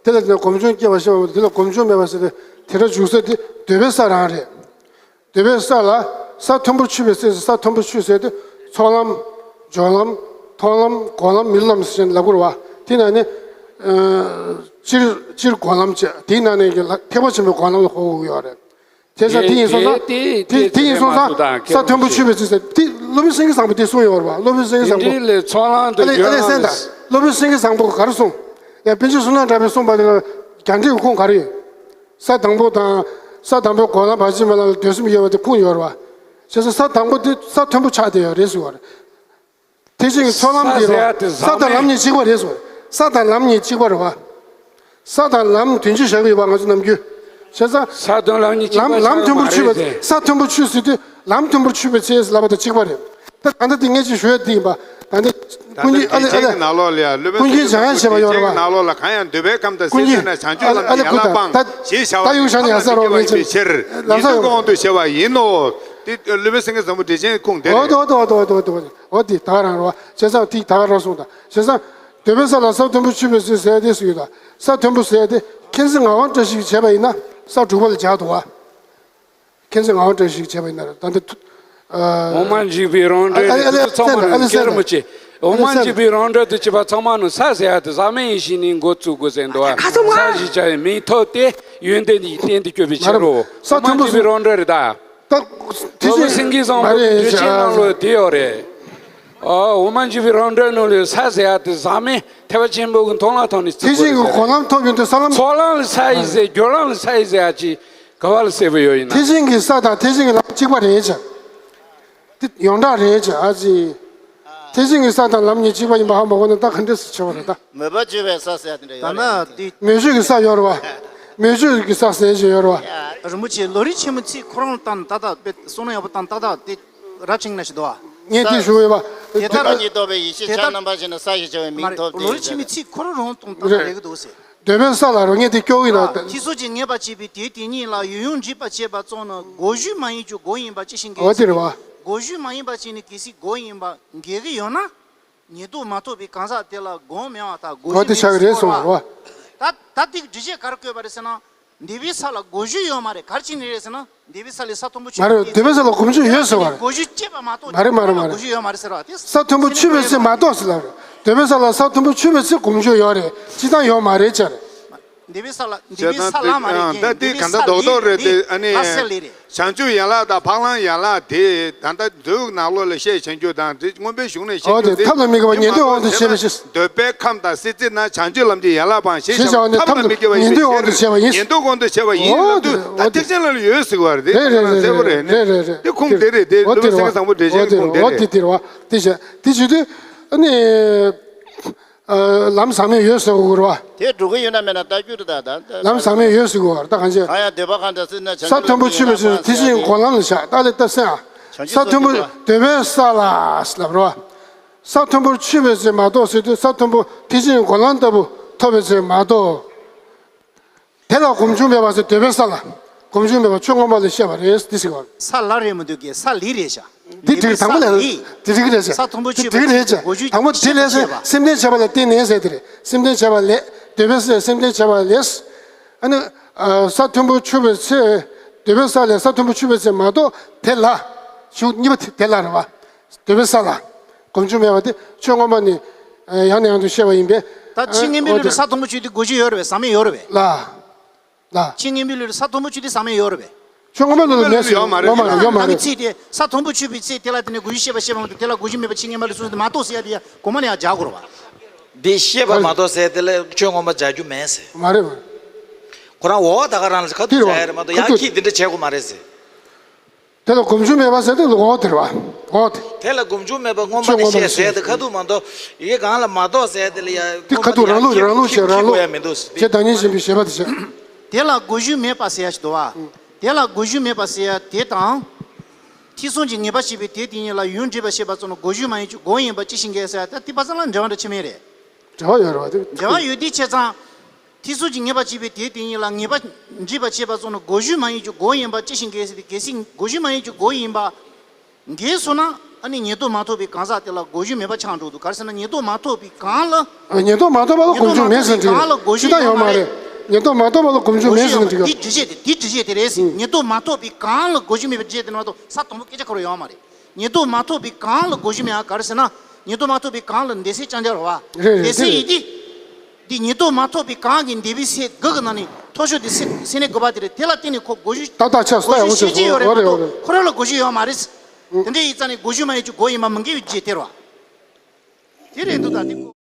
དེ་ལ་བརྟེན་ནས་སྒོམ་བྱུང་སྐྱེ་བ་ཤེས་པ། དེ་ལ་སྒོམ་བྱུང་མེད་པ་ཟེར་ཏེ་དེ་འདྲ་འཇུག་ས་དེ་འདོད་པའི་ས་རང་རེད། འདོད་པའི་ས་ལ་ས་མཐོན་པོར་ཆུད་པའི་ཚེ། ས་མཐོན་པོར་ཆུད་ཟེར་དུས་ཚོགས་ལམ། སྦྱོར་ལམ། མཐོང་ལམ། སྒོམ་ལམ། མི་སློབ་ལམ་ཟེར་ནས་ལབ་དགོས་རེད་བ། དེ་ནང་ནས། སྤྱིར་སྤྱིར་སྒོམ་ལམ་བྱས། དེའི་ནང་ནས་ཀྱི་ལ་ཐེག་པ་ཆེན་པོའི་སྒོམ་ལམ་ལ་གོ་དགོས་ཀྱི་ཡོད་རེད། དེ་ཙང་དེ་ཡིན་སོང་ཙང་། དེ་དེ་ཡིན་སོང་ཙང་ས་མཐོན་པོ་ཆུད་པའི་ཚེ་ཟེར་དེ་སློབ་དཔོན་སེང་གེ་བཟང་པོས་དེ་གསུངས་ཡོད་རེད་བ། སློབ་དཔོན་སེང་གེ་བཟང་པོ། དེ་འདྲའི་ལས་ཚོགས་ལམ་དུ། ཨ་ལེ་ཨ་ལེ་སེང་ད། སློབ་དཔོན་སེང་གེ་བཟང་པོ་ག་རེ་གསུངས། ཡང་པཎ་ཆེན་བསོད་ནམས་གྲགས་པས་གསུངས་པ་དེ་ལ་རྒྱ་འགྲེལ་གྱི་ཁུངས་ག་རེ་ཡོད། ས་དང་པོ་དང་། ས་དང་པོའི་སྒོམ་ལམ་བར་ཆད་མེད་ལམ་ལ་འདོད་སེམས་གཡོ་བ་དེ་ཁུངས་ཡོད་རེད་བ། བྱས་ཙང་ས་དང་པོ་དེ་ས་མཐོན་པོ་ཆགས་བསྡད་ཡོད་རེད་ཟེར་བ་རེད། དེ་བཞིན་གྱི་ཚོགས་ལམ་འདི་རུ། ས་དང་ལམ་གཉིས་གཅིག་པ་རེད་ཟེར། ས་དང་ལམ་གཉིས་གཅིག་པ་རེད་བ། ས་དང་ལམ་དོན་གཅིག་བཞག་གི་ཡོད་པ་ང་ཚོ་ནམ་རྒྱུན། བྱས་ཙང་། ས་དང་ལམ་གཉིས་གཅིག་པ་ལམ་ལམ་མཐོན་པོར་ཆུད་པ། ས་མཐོན་པོར་ཆུད་ཟེར་དུས་ལམ་མཐོན་པོར་ཆུད་པའི་ཚེ་ལབ་པ་དང་གཅིག་པ་རེད། ད་ད་ལྟ་འདི་ངས་ཅིག་ཞུ་ཡ་འདི་ཡིན་པ། ད་ནི། ད་ལྟ་ཀུན་མཁྱེན་ཨ་ལེ་ཨ་ལེ། ཀུན་མཁྱེན་འཇམ་དབྱངས་བཞད་པ་ཡོད་རེད་བ། ཀུན་མཁྱེན་ཨ་ལེ་ཨ་ལེ་ཀུན་ད། ད་ཡུག་ཤ་ནི་ཡ་ས་རོགས་ངས་ཅིག་ལབ་ས་ཡོད། ལམ་ས་ཡོད། ཨ་ལེ་ཨ་ལེ་ཀུན་ད། ད་ད་ད་ཡུག་ཤ་ནི་ཡ་ས་རོགས་ངས་ཅིག་ལབ་ས་ཡོད། ཡིན་དུ་གོང་དུ་བྱས་པ་ཡིན་ནོ། དེ་སློབ་དཔོན་སེང་གེ་བཟང་པོ་འགྲེལ་ཆེན་ཁུངས་དེ་རེད། འོ་དེ་འོ་དེ་འོ་དེ་འོ་དེ་འོ་དེ་འོ་དེ་ད་ག་རང་རེད་བ། བྱས་ཙང་དེ་ད་ག་རང་གསུངས་དང་། བྱས་ཙང་འདོད་པའི་ས་ལ་ས་མཐོན་པོར་ཆུད་པའི་ཚེ་ཟེར་དེ་སུ་ཡོད་དང་། ས་མཐོན་པོ་ཟེར་དེ་མཁྱེན་བརྩེ་ངག་དབང་བཀྲ་ཤིས་ཀྱིས་བྱས་པ་ཡིན་ན་ས་དྲུག་པ་ལ་སྦྱར་འདུག་བ། མཁྱེན་བརྩེ་ངག་དབང་བཀྲ་ཤིས་ཀྱིས་བྱས་པ་ཡིན་ན་ད་འདི། འོག་མ་འཇིགས་པའི་རང་འགྲེལ་ཨ་ལེ་ཨ་ལེ་ཚང་མ་ཨ་ལེ་མཁན་རིན་པོ་ཆེ། འོ་མ་འཇིག་པའི་རང་གྲོལ་དུ་གྱུར་པ་ཚང་མ་ནི་ས་ཟེར་ཡ་དེ་ཟག་མེད་ཡེ་ཤེས་ནས་འགོ་བཙུགས་དགོས་ཟེར་འདུག་བ། ཁ་ཚུམ་ང་། ས་ཞེས་བྱ་བའི་མིང་ཐོབ་སྟེ་ཡོན་ཏན་གྱི་རྟེན་དུ་གྱུར་པའི་ཕྱིར་རོ། ས་འོ་མ་མཐོན་པོ་འཇིག་པའི་རང་གྲོལ་རེད་ད། ད་དེ་བཅས་སེང་གེ་བཟང་པོ་གི་མ་རེད་འགྲེལ་ཆེན་ནང་ལོགས་དེ་ཡོད་རེད། ཨ། འོ་མ་འཇིག་པའི་རང་གྲོལ་ནང་ལ་ས་ཟེར་ཡ་དེ་ཟག་མེད་ཐེག་པ་ཆེན་པོ་གི་མཐོང་ལམ་ཐོག་ནས་དེ་བཞིན་གྱི་གོ་ལམ་ཐོབ་ཡོང་དུས་ས་ལམ། ཚོགས་ལམ་ལ་ས་ཡིན་ཟེར། སྦྱོར་ལམ་ལ་ས་ཡིན་ཟེར་ཡ་ཅིག་ག་བ་ལ་གསལ་པོ་ཡོད་ཡིན་ན། དེ་བཞིན་གྱི་ས་དང་དེ་བཞིན་གྱི་ལམ་གཅིག་པ་རེད་ཅེས། དེ་ཡོངས་གྲགས་རེད་ཅེས་ཨ་ཙི། དེ་བཞིན་གྱི་ས་དང་ལམ་གཉིས་གཅིག་པ་ཡིན་པ་ཧ་མ་གོ་ན་ད་ག་འདྲས་སུ་ཆེ་བ་རེད་ད། མོས་པ་བཅོས་པའི་ས་ཟེར་ཡ་དེ་འདྲ་ཡོད་རེད། ད་ན་དེ། མོས་སྤྱོད་ཀྱི་ས་ཡོད་རེད་བ། མོས་སྤྱོད་ཀྱི་ས་ཟེར་ཞིག་ཡོད་རེད་བ། རིན་པོ་ཆེ་ལམ་རིམ་ཆེན་མོའི་ཚིག་ཁོ་རང་ལ་བལྟས་ན་ཏག་ཏག་དཔེ་བསམ་བློ་ཡག་པོ་བཏང་ན་ཏག་ཏག་དེ་རབ་བྱུང་ན་ཞིག་འདུག་བ། ངས་དེ་ཞུ་འོས་པ། དེ་ལྟར་ཉིད་རྟོགས་པའི་ཡེ་ཤེས་དེ་ལྟར་ཆ་རྣམ་པ་བཞི་ནི་ས་ཞེས་བྱ་བའི་མིང་ཐོབ་སྟེ། ལམ་རིམ་ཆེན་མོའི་ཚིག་ཁོ་རང་རང་སྟོང་ཏག་ཏག་རེད་གི་འདུག་ཟེར། འདོད་པའི་ས་ལ་རོ། ངས་དེ་སྐྱོ་གི་ན། ཐེ་ཚོམ་གྱིས་ངེས་པར་བྱེད་པའི་དེའི་དེ་ཉིད་ལ་ཡུལ་ཡུལ་འདྲིས་པར་བྱེད་པ་ཙམ་ནི་གོ་ཞུས་མ་ཡིན་གྱི་སྒོ་ཡིན་པ་ཅི་ཞིག་འགལ། འོ་དེ་རེད་བ། གོ་ཞུས་མ་ཡིན་པ་ཅིག་ནི་གལ་སྲིད་སྒོ་ཡིན་པ་འགལ་གྱི་ཡོད་ན། ཉེར་བསྡོགས་མ་ཐོབ་པའི་གང་ཟག་དེ་ལ་སྒོམ་མེད་པར་ཐལ། གོ་ཞུས་དེ་ཆགས་ཀྱི་རེད་གསུངས་པ་རེད་བ། ད་ད་དེ་འགྲེལ་བཤད་ག་རེ་བཀོད་པ་རེད་ཟེར་ན། འདོད་པའི་ས་ལ་གོ་ཞུས་ཡོད་མ་རེད། ག་རེ་བྱས་ནས་རེད་ཟེར་ན། འདོད་པའི་ས་ལ་ས་མཐོན་པོ་ཆུད་པའི་ཚེ། མ་རེད། འདོད་པའི་ས་ལ་སྒོམ་རྒྱུ་ཡོད་ཟེར་བ་རེད། གོ་ཞུས་བྱས་པ་མ་གཏོགས། མ་རེད་མ་རེད་མ་རེད། གོ་ཞུས་ཡོད་མ་རེད་ཟེར་བ་དེ། ས་མཐོན་པོ་ཆུད་པའི་ཚེ་མ་གཏོགས་ཟེར་ལབ་རེད། འདོད་པའི་ས་ལ་ས་མཐོན་པོ་ཆུད་པའི་ཚེ་སྒོམ་རྒྱུ་ཡོད་རེད། སྤྱིར་བཏང་ཡོད་མ་རེད་ཅེས་རེད། འདོད་པའི་ས་ལ་འདོད་པའི་ས་ལ་མ་རེད། ཨ། ད་དེ་ག་འདྲ་རྡོག་རྡོག་རེད་དེ། ཨ་ནི་ལ་སེ་ལེ་རེད། བྱང་ཆུབ་ཡན་ལག་དང་འཕགས་ལམ་ཡན་ལག་དེ་ད་ལྟ་མཛོད་ནང་ལོགས་ལ་བཤད་བྱང་ཆུབ་དང་དེ་མངོན་པའི་གཞུང་ནས་བཤད་ཨོ་རྒྱུ་དེ། ཐབས་ལ་མི་དགའ་བ་ཉན་ཐོས་དབང་དུ་བྱས་པའི་ཕྱིར། འདོད་པའི་ཁམས་དང་སྲིད་རྩེ་ན་བྱང་ཆུབ་ལམ་གྱི་ཡན་ལག་པའང་ཞེས་བྱ་བ་ནི་ཐབས་ལ་མི་དགའ་བ་ཡིན་ཞེས་ཐབས་ལ་མི་དགའ་བ་ཡིན་ཞེས་ཉན་ཐོས་དབང་དུ་བྱས་པ་ཡིན་ལབ་དུས། ད་ཐེག་ཆེན་ལ་ཡོད་ཟེར་བ་རེད། དེ་རེད་རེད་གསལ་པོ་རེད། རེད་རེད་རེད། དེ་ཁུངས་དེ་རེད། དེ་ཨོ་དེ་རེད་བ། ཨོ་དེ་རེད་བ། དེ་བྱས་དེ་བྱེད་དུས་ཨ་ནི། ཨ། ལམ་ཟག་མེད་ཡོད་ཟེར་དགོས་རེད་བ། དེ་འགྲོ་གི་ཡོད་ན་མེད་ན་ལྟ་རྒྱུ་རེད་ད། ད་ལམ་ཟག་མེད་ཡོད་ཟེར་དགོས་རེད་ད། གང་བྱས། གང་ཡང་འདོད་པ་གང་དང་སྲིད་ན་བྱང་ས་མཐོན་པོ་ཆུད་པའི་ཚེ་དེ་བཞིན་སྒོམ་ལམ་ལ་བཞག་ད་ལས་ལྟ་སེམས་ཨ། ས་མཐོན་པོ་འདོད་པའི་ས་ལ་ལབ་རེད་བ། ས་མཐོན་པོར་ཆུད་པའི་ཚེ་མ་གཏོགས་ཟེར་དུས་ས་མཐོན་པོ་དེ་བཞིན་སྒོམ་ལམ་ལྟ་བུ་ཐོབ་པའི་ཚེ་མ་གཏོགས། དེ་ལ་སྒོམ་བྱུང་མེད་པ་ཟེར། འདོད་པའི་ས་ལ་སྒོམ་བྱུང་མེད་པ་ཆོས་མངོན་པ་ལས་བཤད་པ་རེད་འདི་ཟེར་བ། ས་ལ་རེད་མི་འདུག་གས། ས་ལས་རེད་ཤག་འདི་འགྲིག་དང་པོ་ལས་ས་ལས། འདི་འགྲིག་རེད་ཤག་ས་མཐོན་པོ་ཆུད་པའི་ཚེ་དང་པོ་དེ་ལས་ས་སེམས་ལྡན་བྱ་བ་ལ་བརྟེན་ནས་ཟེར་དེ་རེད། སེམས་ལྡན་བྱ་བ་ལས། འདོད་པའི་ས་སེམས་ལྡན་བྱ་བ་ལས། ཨ་ནི། ས་མཐོན་པོ་ཆུད་པའི་ཚེ། འདོད་པའི་ས་ལས་ས་མཐོན་པོ་ཆུད་པའི་ཚེ་མ་གཏོགས་དེ་ལ། ཞུགས་གཉིས་པ་དེ་ལ་རེད་བ། འདོད་པའི་ས་ལ། སྒོམ་བྱུང་མེད་པ་དེ་ཆོས་མངོན་པ་ནས། ཡང་ནས་ཡང་དུ་བཤད་པ་ཡིན་པས། ད་ཕྱིའི་ངན་པའི་ལུས་ལ་ས་མཐོན་པོ་ཆུད་དེ་གོ་རྒྱུ་ཡོད་རེད་པས། ཟག་མེད་ཡོད་རེད་པས། ལ། ལ། ཕྱིའི་ངན་པའི་ལུས་ལ་ས་མཐོན་པོ་ཆུད་དེ་ཟག་མེད་ཡོད་རེད་པས། ཆོས་མངོན་པ་ལ་མེད་ཟེར། ཡོད་མ་རེད། ཡོད་མ་རེད། ཚིག་དེ་ས་མཐོན་པོ་ཆུད་པའི་ཚེ་དེ་ལ་དེ་ནས་གོ་རྒྱུ་ཤེས་པ་ཤེས་པ་མ་གཏོགས་དེ་ལ་གོ་རྒྱུ་མེད་པ་ཕྱིའི་ངན་པ་ལ་སོང་ཟེར་མ་གཏོགས་ཟེར་ཡ་དེ་ཡ་གོ་མ་ནས་ཡ་སྦྱར་དགོས་རེད་པ། འདི་ཤེས་པ་མ་གཏོགས་ཟེར་དེ་ལ་ཆོས་མངོན་པ་སྦྱར་རྒྱུ་མེད་ཟེར། མ་རེད་པ། ཁོ་རང་འོ་ད་ག་རང་ལ་ཁ་ཐུག་སྦྱར་ཡ་རེད་མ་གཏོགས་ཡ་ཁྱི་འདི་འདྲ་བྱེད་དགོས་མ་རེད་ཟེར། དེ་ལ་སྒོམ་བྱུང་མེད་པ་ཟེར་དུས་འོ་དེ་རེད་བ། འོ་དེ། དེ་ལ་སྒོམ་བྱུང་མེད་པ་མངོན་པ་ནས་བཤད་ཟེར་དེ་ཁ་ཐུག་མ་གཏོགས་ཡི་གེ་གང་ལ་མ་གཏོགས་ཟེར་དེ་ལ་ཡ། དེ་ཁ་ཐུག་རང་ལུགས་རང་ལུགས་བྱས་རང་ལུགས་བྱས། བདག་ཉིད་གཞན་པའི་ཤེས་པ་དེ་བྱས། དེ་ལ་གོ་རྒྱུ་མེད་པ་ཟེར་ཡ་ཞིག་འདུག་བ། དེ་ལ་གོ་རྒྱུ་མེད་པ་ཟེར་ཡ་དེ་དང་། ཐེ་ཚོམ་གྱིས་ངེས་པར་བྱེད་པའི་དེ་དེ་ཉིད་ལ་ཡུལ་འདྲིས་པར་བྱེད་པ་ཙམ་ལ་གོ་རྒྱུ་མ་ཡིན་གྱི་སྒོ་ཡིན་པ་ཅི་ཞིག་འགལ་ཟེར་ཡ་ད་དེ་པ་ཚང་ལ་འབྲེལ་བ་འདྲ་ཆེ་མེད་རེད། འབྲེལ་བ་ཡོད་རེད་བ་དེ། འབྲེལ་བ་ཡོད་དུས་བྱས་ཙང་། ཐེ་ཚོམ་གྱིས་ངེས་པར་བྱེད་པའི་དེ་དེ་ཉིད་ལ་ངེས་པར་འདྲིས་པར་བྱེད་པ་ཙམ་ལ་གོ་རྒྱུ་མ་ཡིན་གྱི་སྒོ་ཡིན་པ་ཅི་ཞིག་འགལ་ཟེར་ཏེ་གལ་སྲིད་གོ་རྒྱུ་མ་ཡིན་གྱི་སྒོ་ཡིན་པ་འགལ་སོང་ན་ཨ་ནི་ཉེར་བསྡོགས་མ་ཐོབ་པའི་གང་ཟག་དེ་ལ་གོ་རྒྱུ་མེད་པ་ཆགས་འགྲོ་འདུག་ག་རེ་ཟེར་ན་ཉེར་བསྡོགས་མ་ཐོབ་པའི་གང་ལ། ཉེར་བསྡོགས་མ་ཐོབ་པ་ལ་སྒོམ་རྒྱུ་མེད་ཟེར་འགྲིག་གང་ལ་གོ་རྒྱུ་ཅི་ལྟར་ཡོད་མ་རེད། ཉེར་བསྡོགས་མ་ཐོབ་པ་ལ་སྒོམ་རྒྱུ་མེད་ཟེར་འགྲིག་ག་དེ་འགྲེལ་བཤད་དེ་དེ་འགྲེལ་བཤད་དེ་རེད་ཟེར། ཉེར་བསྡོགས་མ་ཐོབ་པའི་གང་ལ་གོ་རྒྱུ་མེད་པའི་འགྲེལ་བཤད་དེ་མ་གཏོགས་ས་དང་པོ་སྐད་ཆ་ཁོ་རང་ཡོད་མ་རེད། ཉེར་བསྡོགས་མ་ཐོབ་པའི་གང་ལ་གོ་རྒྱུ་མེད་པ་ག་རེ་ཟེར་ན། ཉེར་བསྡོགས་མ་ཐོབ་པའི་གང་ལ་འདོད་སེམས་རྐྱང་རྐྱང་རེད་བ། རེད་རེད། འདོད་སེམས་ཡིན་དུས། འདི་ཉེར་བསྡོགས་མ་ཐོབ་པའི་གང་གི་འདོད་པའི་སེམས་དགུ་གི་ནང་ནས་མཐོ་ཤོས་དེ་སེམས་སེམས་ནས་དགུ་པ་དེ་རེད། དེ་ལ་བརྟེན་ནས་ཁོ་གོ་རྒྱུ། ཏག་ཏག་ཆགས་སོ། གོ་རྒྱུ་ཡག་པོ་ཤེས་བྱེད་ཀྱི་ཡོད་རེད་མ་གཏོགས་ཁོ་རང་ལ་གོ་རྒྱུ་ཡོད་མ་རེད། དེ་འདྲ་ཡིན་ཙང་ནས་གོ་རྒྱུ་མ་ཡིན་གྱི་སྒོ་ཡིན་པ་མི་འགལ་བའི་རྒྱུ་དེ་རེད་བ། དེ་རེད་འདུག་ད་དེ་ཁོ།